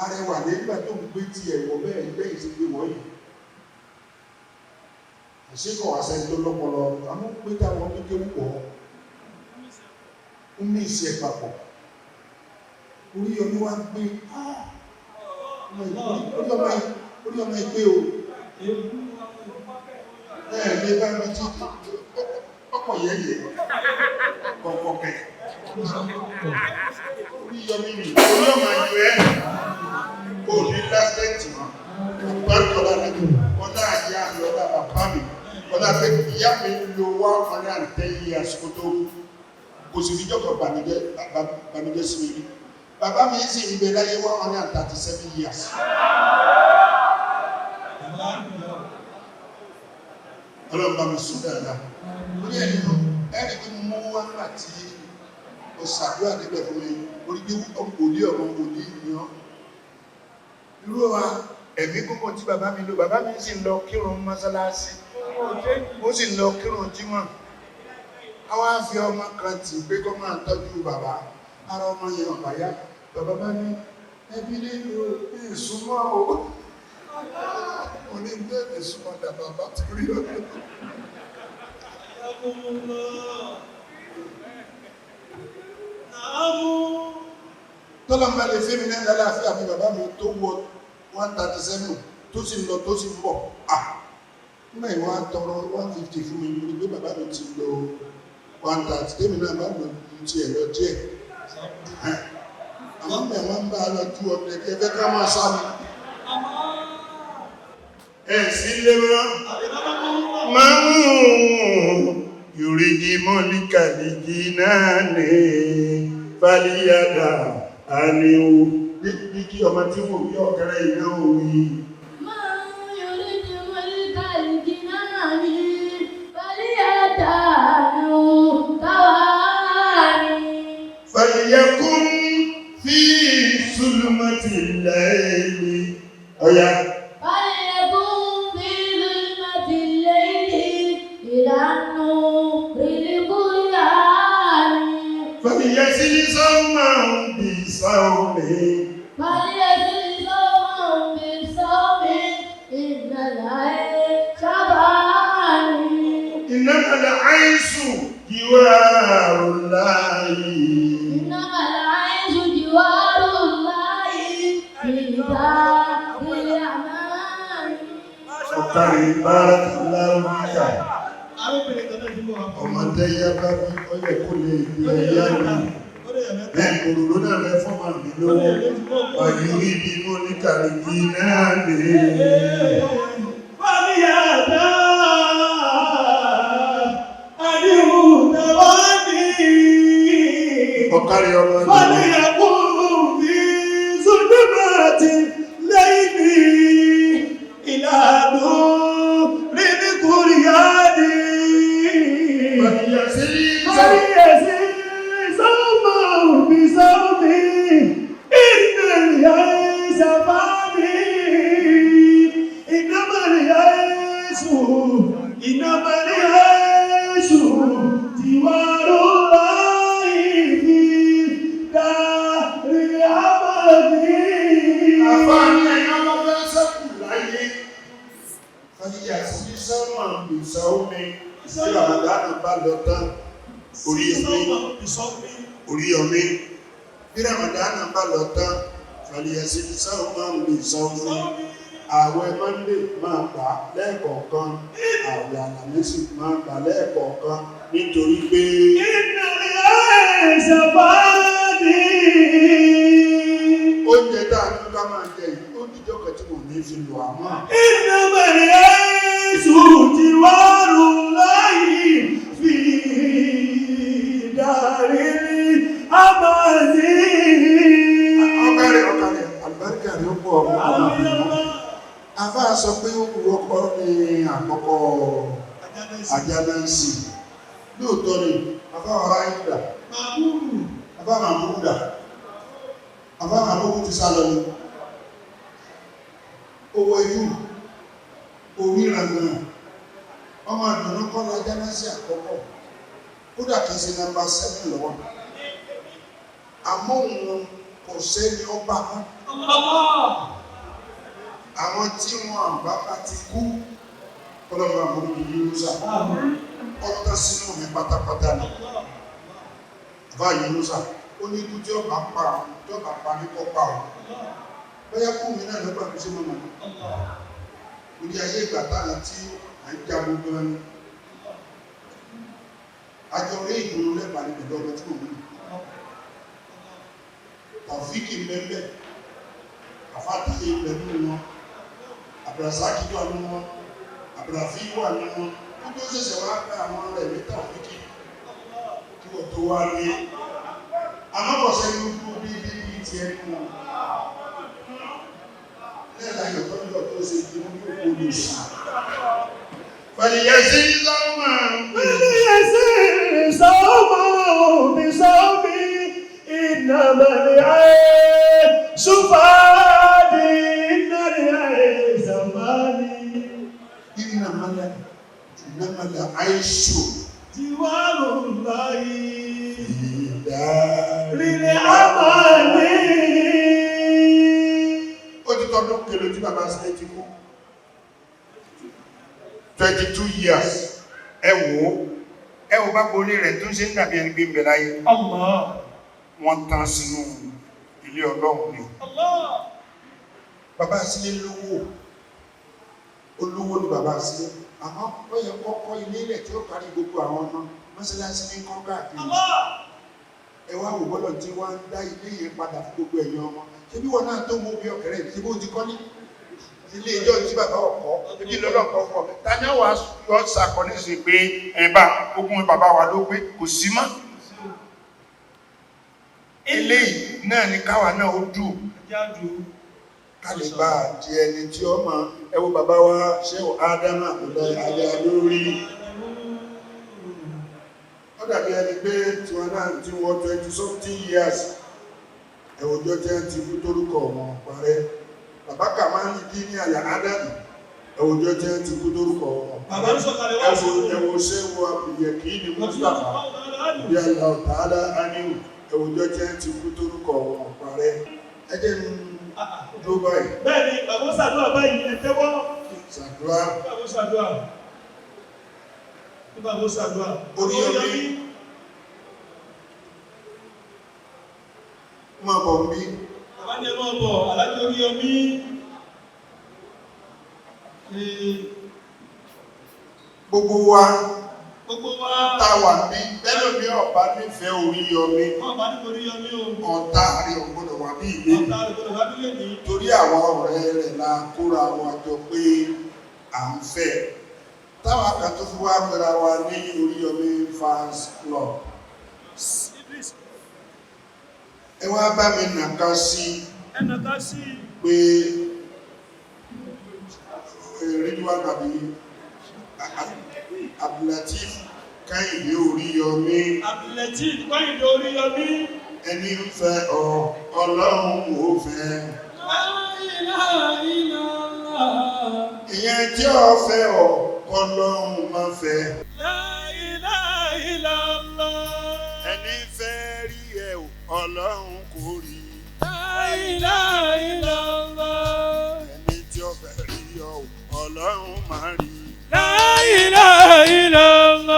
arẹwà nígbà tó ń gbé tiẹ̀ wọ bẹ́ẹ̀ bẹ́ẹ̀ sì gbé wọ́yìí. Àṣekọ̀ àṣẹ tó lọ́pọlọ àwọn pé táwọn kékeré wọ̀ ọ́ ń mí ìṣe papọ̀. Orí ọmọ wa ń gbé orí ọmọ ìgbé o ẹ̀ lé bá mi tí ọkọ̀ yẹ́yẹ́ kọ̀ọ̀kọ̀ kẹ̀. Orí ọmọ mi, orí ọmọ ayọ̀ ẹ̀ kò ní lásẹ̀tì mọ́. Bákọ̀lá ní ọlá àyà mi, ọlá bàbá mi, ọlá pé ìyá mi lo 110 years kó tó kò sì fi jọ́kọ̀ bànújẹ́ sí mi rí. Bàbá mi sì ń bẹ láyé 137 years. Ọlọ́run bá mi sùn dáadáa. Orí ẹni lọ, ẹni tí mo mú wá nígbà tí o ṣàdúrà níbẹ̀ fún mi, orí bí wòlíì ọmọ wòlíì ni ọ́. Irú wa ẹ̀mí gbogbo tí bàbá mi lò, bàbá mi sì ń lọ kírun mọ́sálásí, ó sì ń lọ kírun jímọ̀. Àwọn á fi ọmọ kan tì pé kó máa tọ́jú bàbá. Ara ọmọ yẹn ọ̀bà yá. Bàbá bá ní ẹbí nínú ìsúnmọ́ o. Mo ní bẹ́ẹ̀ ìsúnmọ́ dà bàbá torí ọdún. Tọ́lọ́mbà lè fẹ́ mi náà lálàáfíà bí bàbá mi tó wọ 137 tó sì ń lọ tó sì ń bọ̀. Ah! Nígbà yìí wọ́n á tọrọ 150 fún mi, mo ní pé bàbá mi ti lọ 130, tèmi náà bá lọ ju tiẹ̀ lọ díẹ̀. Àwọn mẹ̀ wọ́n ń bá a lọ 200, ẹ fẹ́ ká máa sá mi. Ẹ sí lé mọ́. Máa ń yùrìdì mọ́líkà lìjì náà ní fàlíyàdà àníwò bí kí ọmọ tí wò bí ọ̀kẹ́rẹ́ iná òwì. من يريد ملك الجنان فليدعه ثواني. فليكن في ظلمة الليل ọ̀yà. فليكن في ظلمة الليل إلى النور البرهان. فليصل صوما بصوم. فليصل صوما بالصوم إن العيش فاني. إنما العيش جوار الله. إنما العيش جوار الله في دار الأمان. Ọ̀kàrí barakallahu fika. Arábìnrin kan náà ti mú wa. Ọmọdé yá bá bí ọyẹ kó lè gbé ẹyá mi. Bẹ́ẹ̀ kòròrò náà rẹ fọ́mà mi lówó. Ọ̀yìn ibi mo ní kàrìkì náà lè. Fàlíyàdá àdìhù tẹ̀wání. Ọ̀kàrí ọmọ ẹgbẹ̀rún. Fàlíyàkùn fi zulmati layli ìlànà rídíkùrìyàní. Fàlíyàsí Fàlíyàsí sọ́mọ̀ bí sọ́mí ìnàlíyà ìsàfàní. Ìnàmàlíyà èṣù, ìnàmàlíyà èṣù, tìwárò láì fi dárí. Tí Ramadan bá lọ tán, Oríyọmí. Bí Ramadan bá lọ tán, fàlìyàsí sáwọn máa ń bì sáwọn. Ààwẹ̀ Monday máa gbà lẹ́ẹ̀kọ̀ọ̀kan, ààwẹ̀ Àlàmísì máa gbà lẹ́ẹ̀kọ̀ọ̀kan nítorí pé oúnjẹ tá a ní ká máa jẹ yìí, ó níjọ́ kan tí mo ní fi lò àmọ́. Ọkàrẹ̀ ọkàrẹ̀ àlùbáríkà rẹ̀ ó pọ̀ ọmọ ọmọ. Afá sọ pé ó wọ́pọ̀ ní àkọ́kọ́ àjánásì. Lóòótọ́ ni, afá ọ̀rá ìgbà, afá màmúdà, afá màmúdù ti sá lọ ni. Owó ẹjú, orí ìrànà, ọmọ àdùnnú kọ́ lọ àjánásì àkọ́kọ́. Kódà kìí ṣe nọ́mbà 7 lọ́wọ́. Àmọ́ òun kò sẹ́ni ọba mọ́. Àwọn tí wọn àbá bá ti kú, ọlọ́run àwọn olùyúnúsà ọ̀tá sínú mi pátápátá ni. Bàbá Yúnúsà ó ní ikú tí ọba pa ọ́, tí ọba pa ní kọ́ pa ọ́. Bóyá kú mi náà lọ́gbà mi sí mọ́mọ́. Orí ayé ìgbà táwọn tí à ń jagun gan ni. Àjọ orí ìdùnnú lẹ́pàá ní pẹ̀lú ọmọ tí mò ń lò. Tàfíkì mẹ́mẹ́, àfáàtàyè pẹ̀lú wọn, Àbùràsákì wà ní wọn, Àbùràfí wà ní wọn, ó tó ṣẹ̀ṣẹ̀ wá pé àwọn rẹ̀ ní Tàfíkì kí wọ́n tó wá ní. Àmọ́bọ̀sẹ̀ ní ojú bí bí bí ti ẹnu wọn. Lẹ́ẹ̀dá yọ̀tọ́ yọ̀ tó ṣe di mú ní òkú olùsì. Fẹ̀lìyẹ sí sọ́mà. Ìnàmàlà àìṣù. Ó ti tọ́dún kèlò tí bàbá sílẹ̀ ti kú. 22 years. Ẹ wò ó, ẹ wò bá gbolé rẹ̀ tó ń ṣe ń dàbí ẹni gbé ń bẹ láyé. Wọ́n tán sínú ilé Ọlọ́run ni. Bàbá sílẹ̀ lówó. Olówó ni bàbá sílẹ̀. Àmọ́ ó yẹ kọ́kọ́ ilé ilẹ̀ tí ó kárí gbogbo àwọn ọmọ mọ́sálásí ní kọ́ káàkiri. Ẹ wá wò bọ́lọ̀ tí wọ́n ń dá ilé yẹn padà fún gbogbo ẹ̀yin ọmọ. Ṣé bí wọn náà tó mú bí ọ̀kẹ́rẹ́ ṣé bó ti kọ́ ní ilé ìjọ tí bàbá ọkọ̀ ebi lọ́lọ́kọ̀ fún ọ. Ta ni wàá yọ sàkọ́ nísìnyí pé ẹ bá ogún bàbá wa ló pé kò sí mọ́. Ilé yìí náà ni káwa náà ó dùn ká lè bá a di ẹni tí ó mọ. Ẹ wo bàbá wa Ṣéhù Ádámà lọ ayé lórí. Ó dàbí ẹni pé tiwọn náà ti wọ 20-something years. Ẹ̀wọ̀jọ́ tí wọ́n ti kú torúkọ wọn parẹ́. Bàbá Kàmáàlì dín ní àyà Ádámù. Ẹ̀wọ̀jọ́ tí wọ́n ti kú torúkọ wọn parẹ́. Ẹ̀wọ̀ Ṣéhù Abdulyekini ní Mustapha bí Allah Ta'ala ánìwò. Ẹ̀wọ̀jọ́ tí wọ́n ti kú torúkọ wọn parẹ́. Ẹ jẹ́ n dúró báyìí. Bẹ́ẹ̀ni, bàbá ṣàdúrà báyìí, ẹ tẹ́wọ́. Ṣàdúrà. Bàbá ṣàdúrà. Bàbá ṣàdúrà. Oríyọmí. Máa bọ̀ ń bí. Bàbá ní ẹ máa bọ̀, Aláàjì Oríyọmí. Gbogbo wa Gbogbo wa. tá a wà bí bẹ́ẹ̀ lómi ọ̀bá nífẹ̀ẹ́ Oríyọmí. Wọ́n bá ní Oríyọmí o. Ọ̀tá rẹ̀ ò gbọ́dọ̀ wà bí ilé. Ọ̀tá rẹ̀ gbọ́dọ̀ wá bí lè ní. Torí àwọn ọ̀rẹ́ rẹ̀ la kóra wa jọ pé à ń fẹ́. Táwa kan tó fi wá pera wa ní Oríyọmí fans club. Ẹ wá bá mi nàka sí Ẹ nàka sí. pé Ridwan àbí Abdulateef Kẹ́hìndé Oríyọmí. Abdulateef Kẹ́hìndé Oríyọmí. Ẹni ń fẹ́ ọ, Ọlọ́run ò fẹ́. Ìyẹn tí ó fẹ́ ọ, Ọlọ́run máa fẹ́. La ilaha illallah. Ẹni fẹ́ rí ẹ o, Ọlọ́run kò rí. La ilaha illallah. Ẹni tí ó fẹ́ rí ọ, Ọlọ́run máa rí. La ilaha illallah.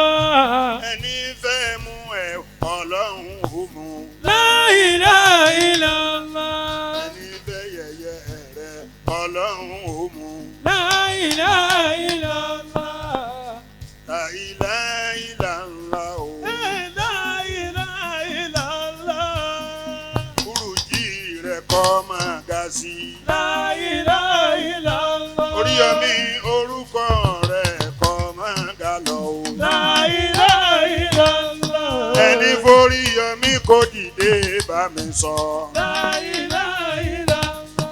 o. La ilaha illallah. Ẹni forí yọmí kò dìde bá mi sọ. La ilaha illallah.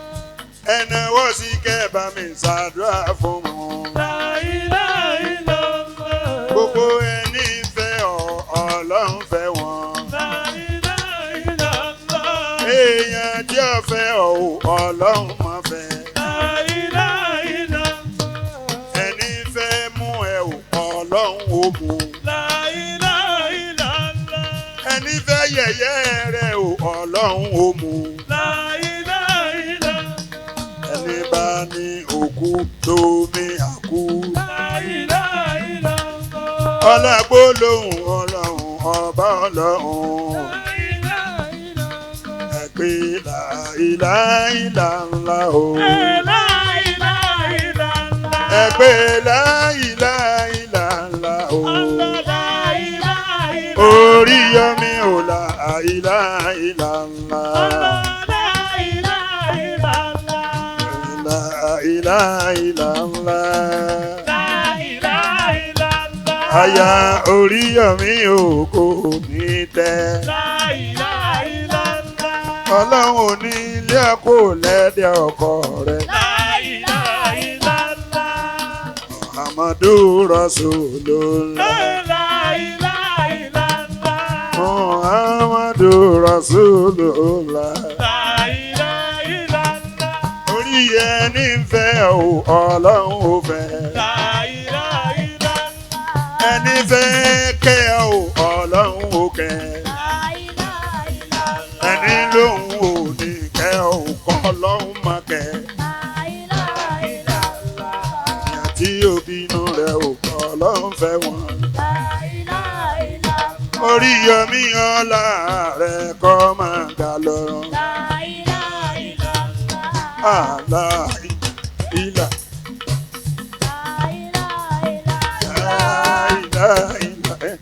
Ẹnáwó sí kẹ́ bá mi ṣàdúrà fún wọn. La ilaha illallah. Gbogbo ẹni fẹ́ ọ, Ọlọ́run fẹ́ wọn. La ilaha illallah. Èèyàn tí ó fẹ́ ọ ò, Ọlọ́run má fẹ́. La ilaha illallah. Ẹni fẹ́ mú ẹ ò, Ọlọ́run ó mú. La ilaha illallah. Ẹni fẹ́ yẹ̀yẹ́ rẹ ò, Ọlọ́run ó mú. La ilaha illallah. Ẹni bá ní òkú lómi àkú. La ilaha illallah. Ọlágbó lóhùn Ọlọ́run ọba Ọlọ́run. La ilaha illallah. Ẹ pé láìláìláńlá o. La ilaha illallah. Ẹ pé láìláìláńlá o. Allah la ilaha illallah. Orí yọmí ò láìláìláńlá. Allah la ilaha illallah. Láìláìláńlá. La ilaha illallah. Aya orí yọmí ò kò ní tẹ́. La ilaha illallah. Ọlọ́run ò ní ilé ẹ̀kọ́ lẹ́dẹ̀ ọkọ rẹ̀. La ilaha illallah. Muhammadu Rasulullah. La ilaha illallah. Muhammadu Rasulullah. La ilaha illallah. Orí ẹni ń fẹ́ o, Ọlọ́run ò fẹ́. La ilaha illallah. Ẹni fẹ́ kẹ́ o, Ọlọ́run ò kẹ́. Ẹni lóhùn ò ní kẹ́ o, kọ́ Ọlọ́run má kẹ́. Ìyá tí yóò bínú rẹ̀ o, kọ́ Ọlọ́run fẹ́ wọn. Orí yọmí ọlá rẹ̀ kọ́ máa ga lọ́rùn. Àlá ìlà ìlà ìlà ẹ̀.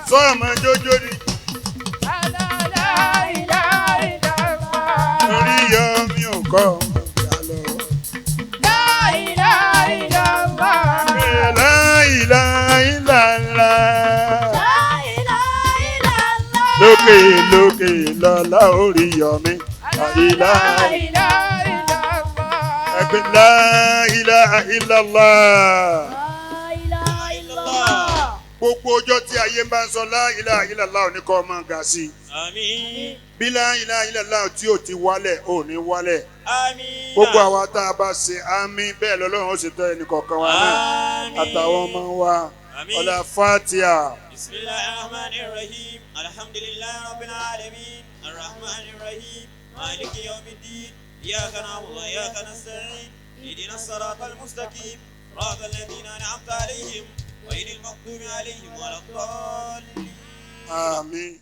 Sọ́ọ̀mù jójó ni orí yọmí ò kọ́ máa ga lọ. Ìlà ìlà ìlà lókè lókè lọ́lá orí yọmí. Ìlà ẹgbẹ́ la ilaha illallah. Gbogbo ọjọ́ tí ayé ń bá ń sọ la ilaha illallah ò ní kọ́ ọmọ ga sí i. Àmín. Bí la ilaha illallah tí ò ti wálẹ̀ ò ní wálẹ̀. Àmín. Gbogbo àwa tá a bá ṣe àmín bẹ́ẹ̀ lọ́lọ́run ó ṣe tọ́ ẹnì kọ̀ọ̀kan wa náà. Àmín. Àtàwọn ọmọ wa Àmín. ọlá Fatiha. بسم الله الرحمن الرحيم الحمد لله رب العالمين الرحمن الرحيم مالك يوم الدين إياك نعبد وإياك نستعين اهدنا الصراط المستقيم صراط الذين أنعمت عليهم غير المغضوب عليهم ولا الضالين Àmín.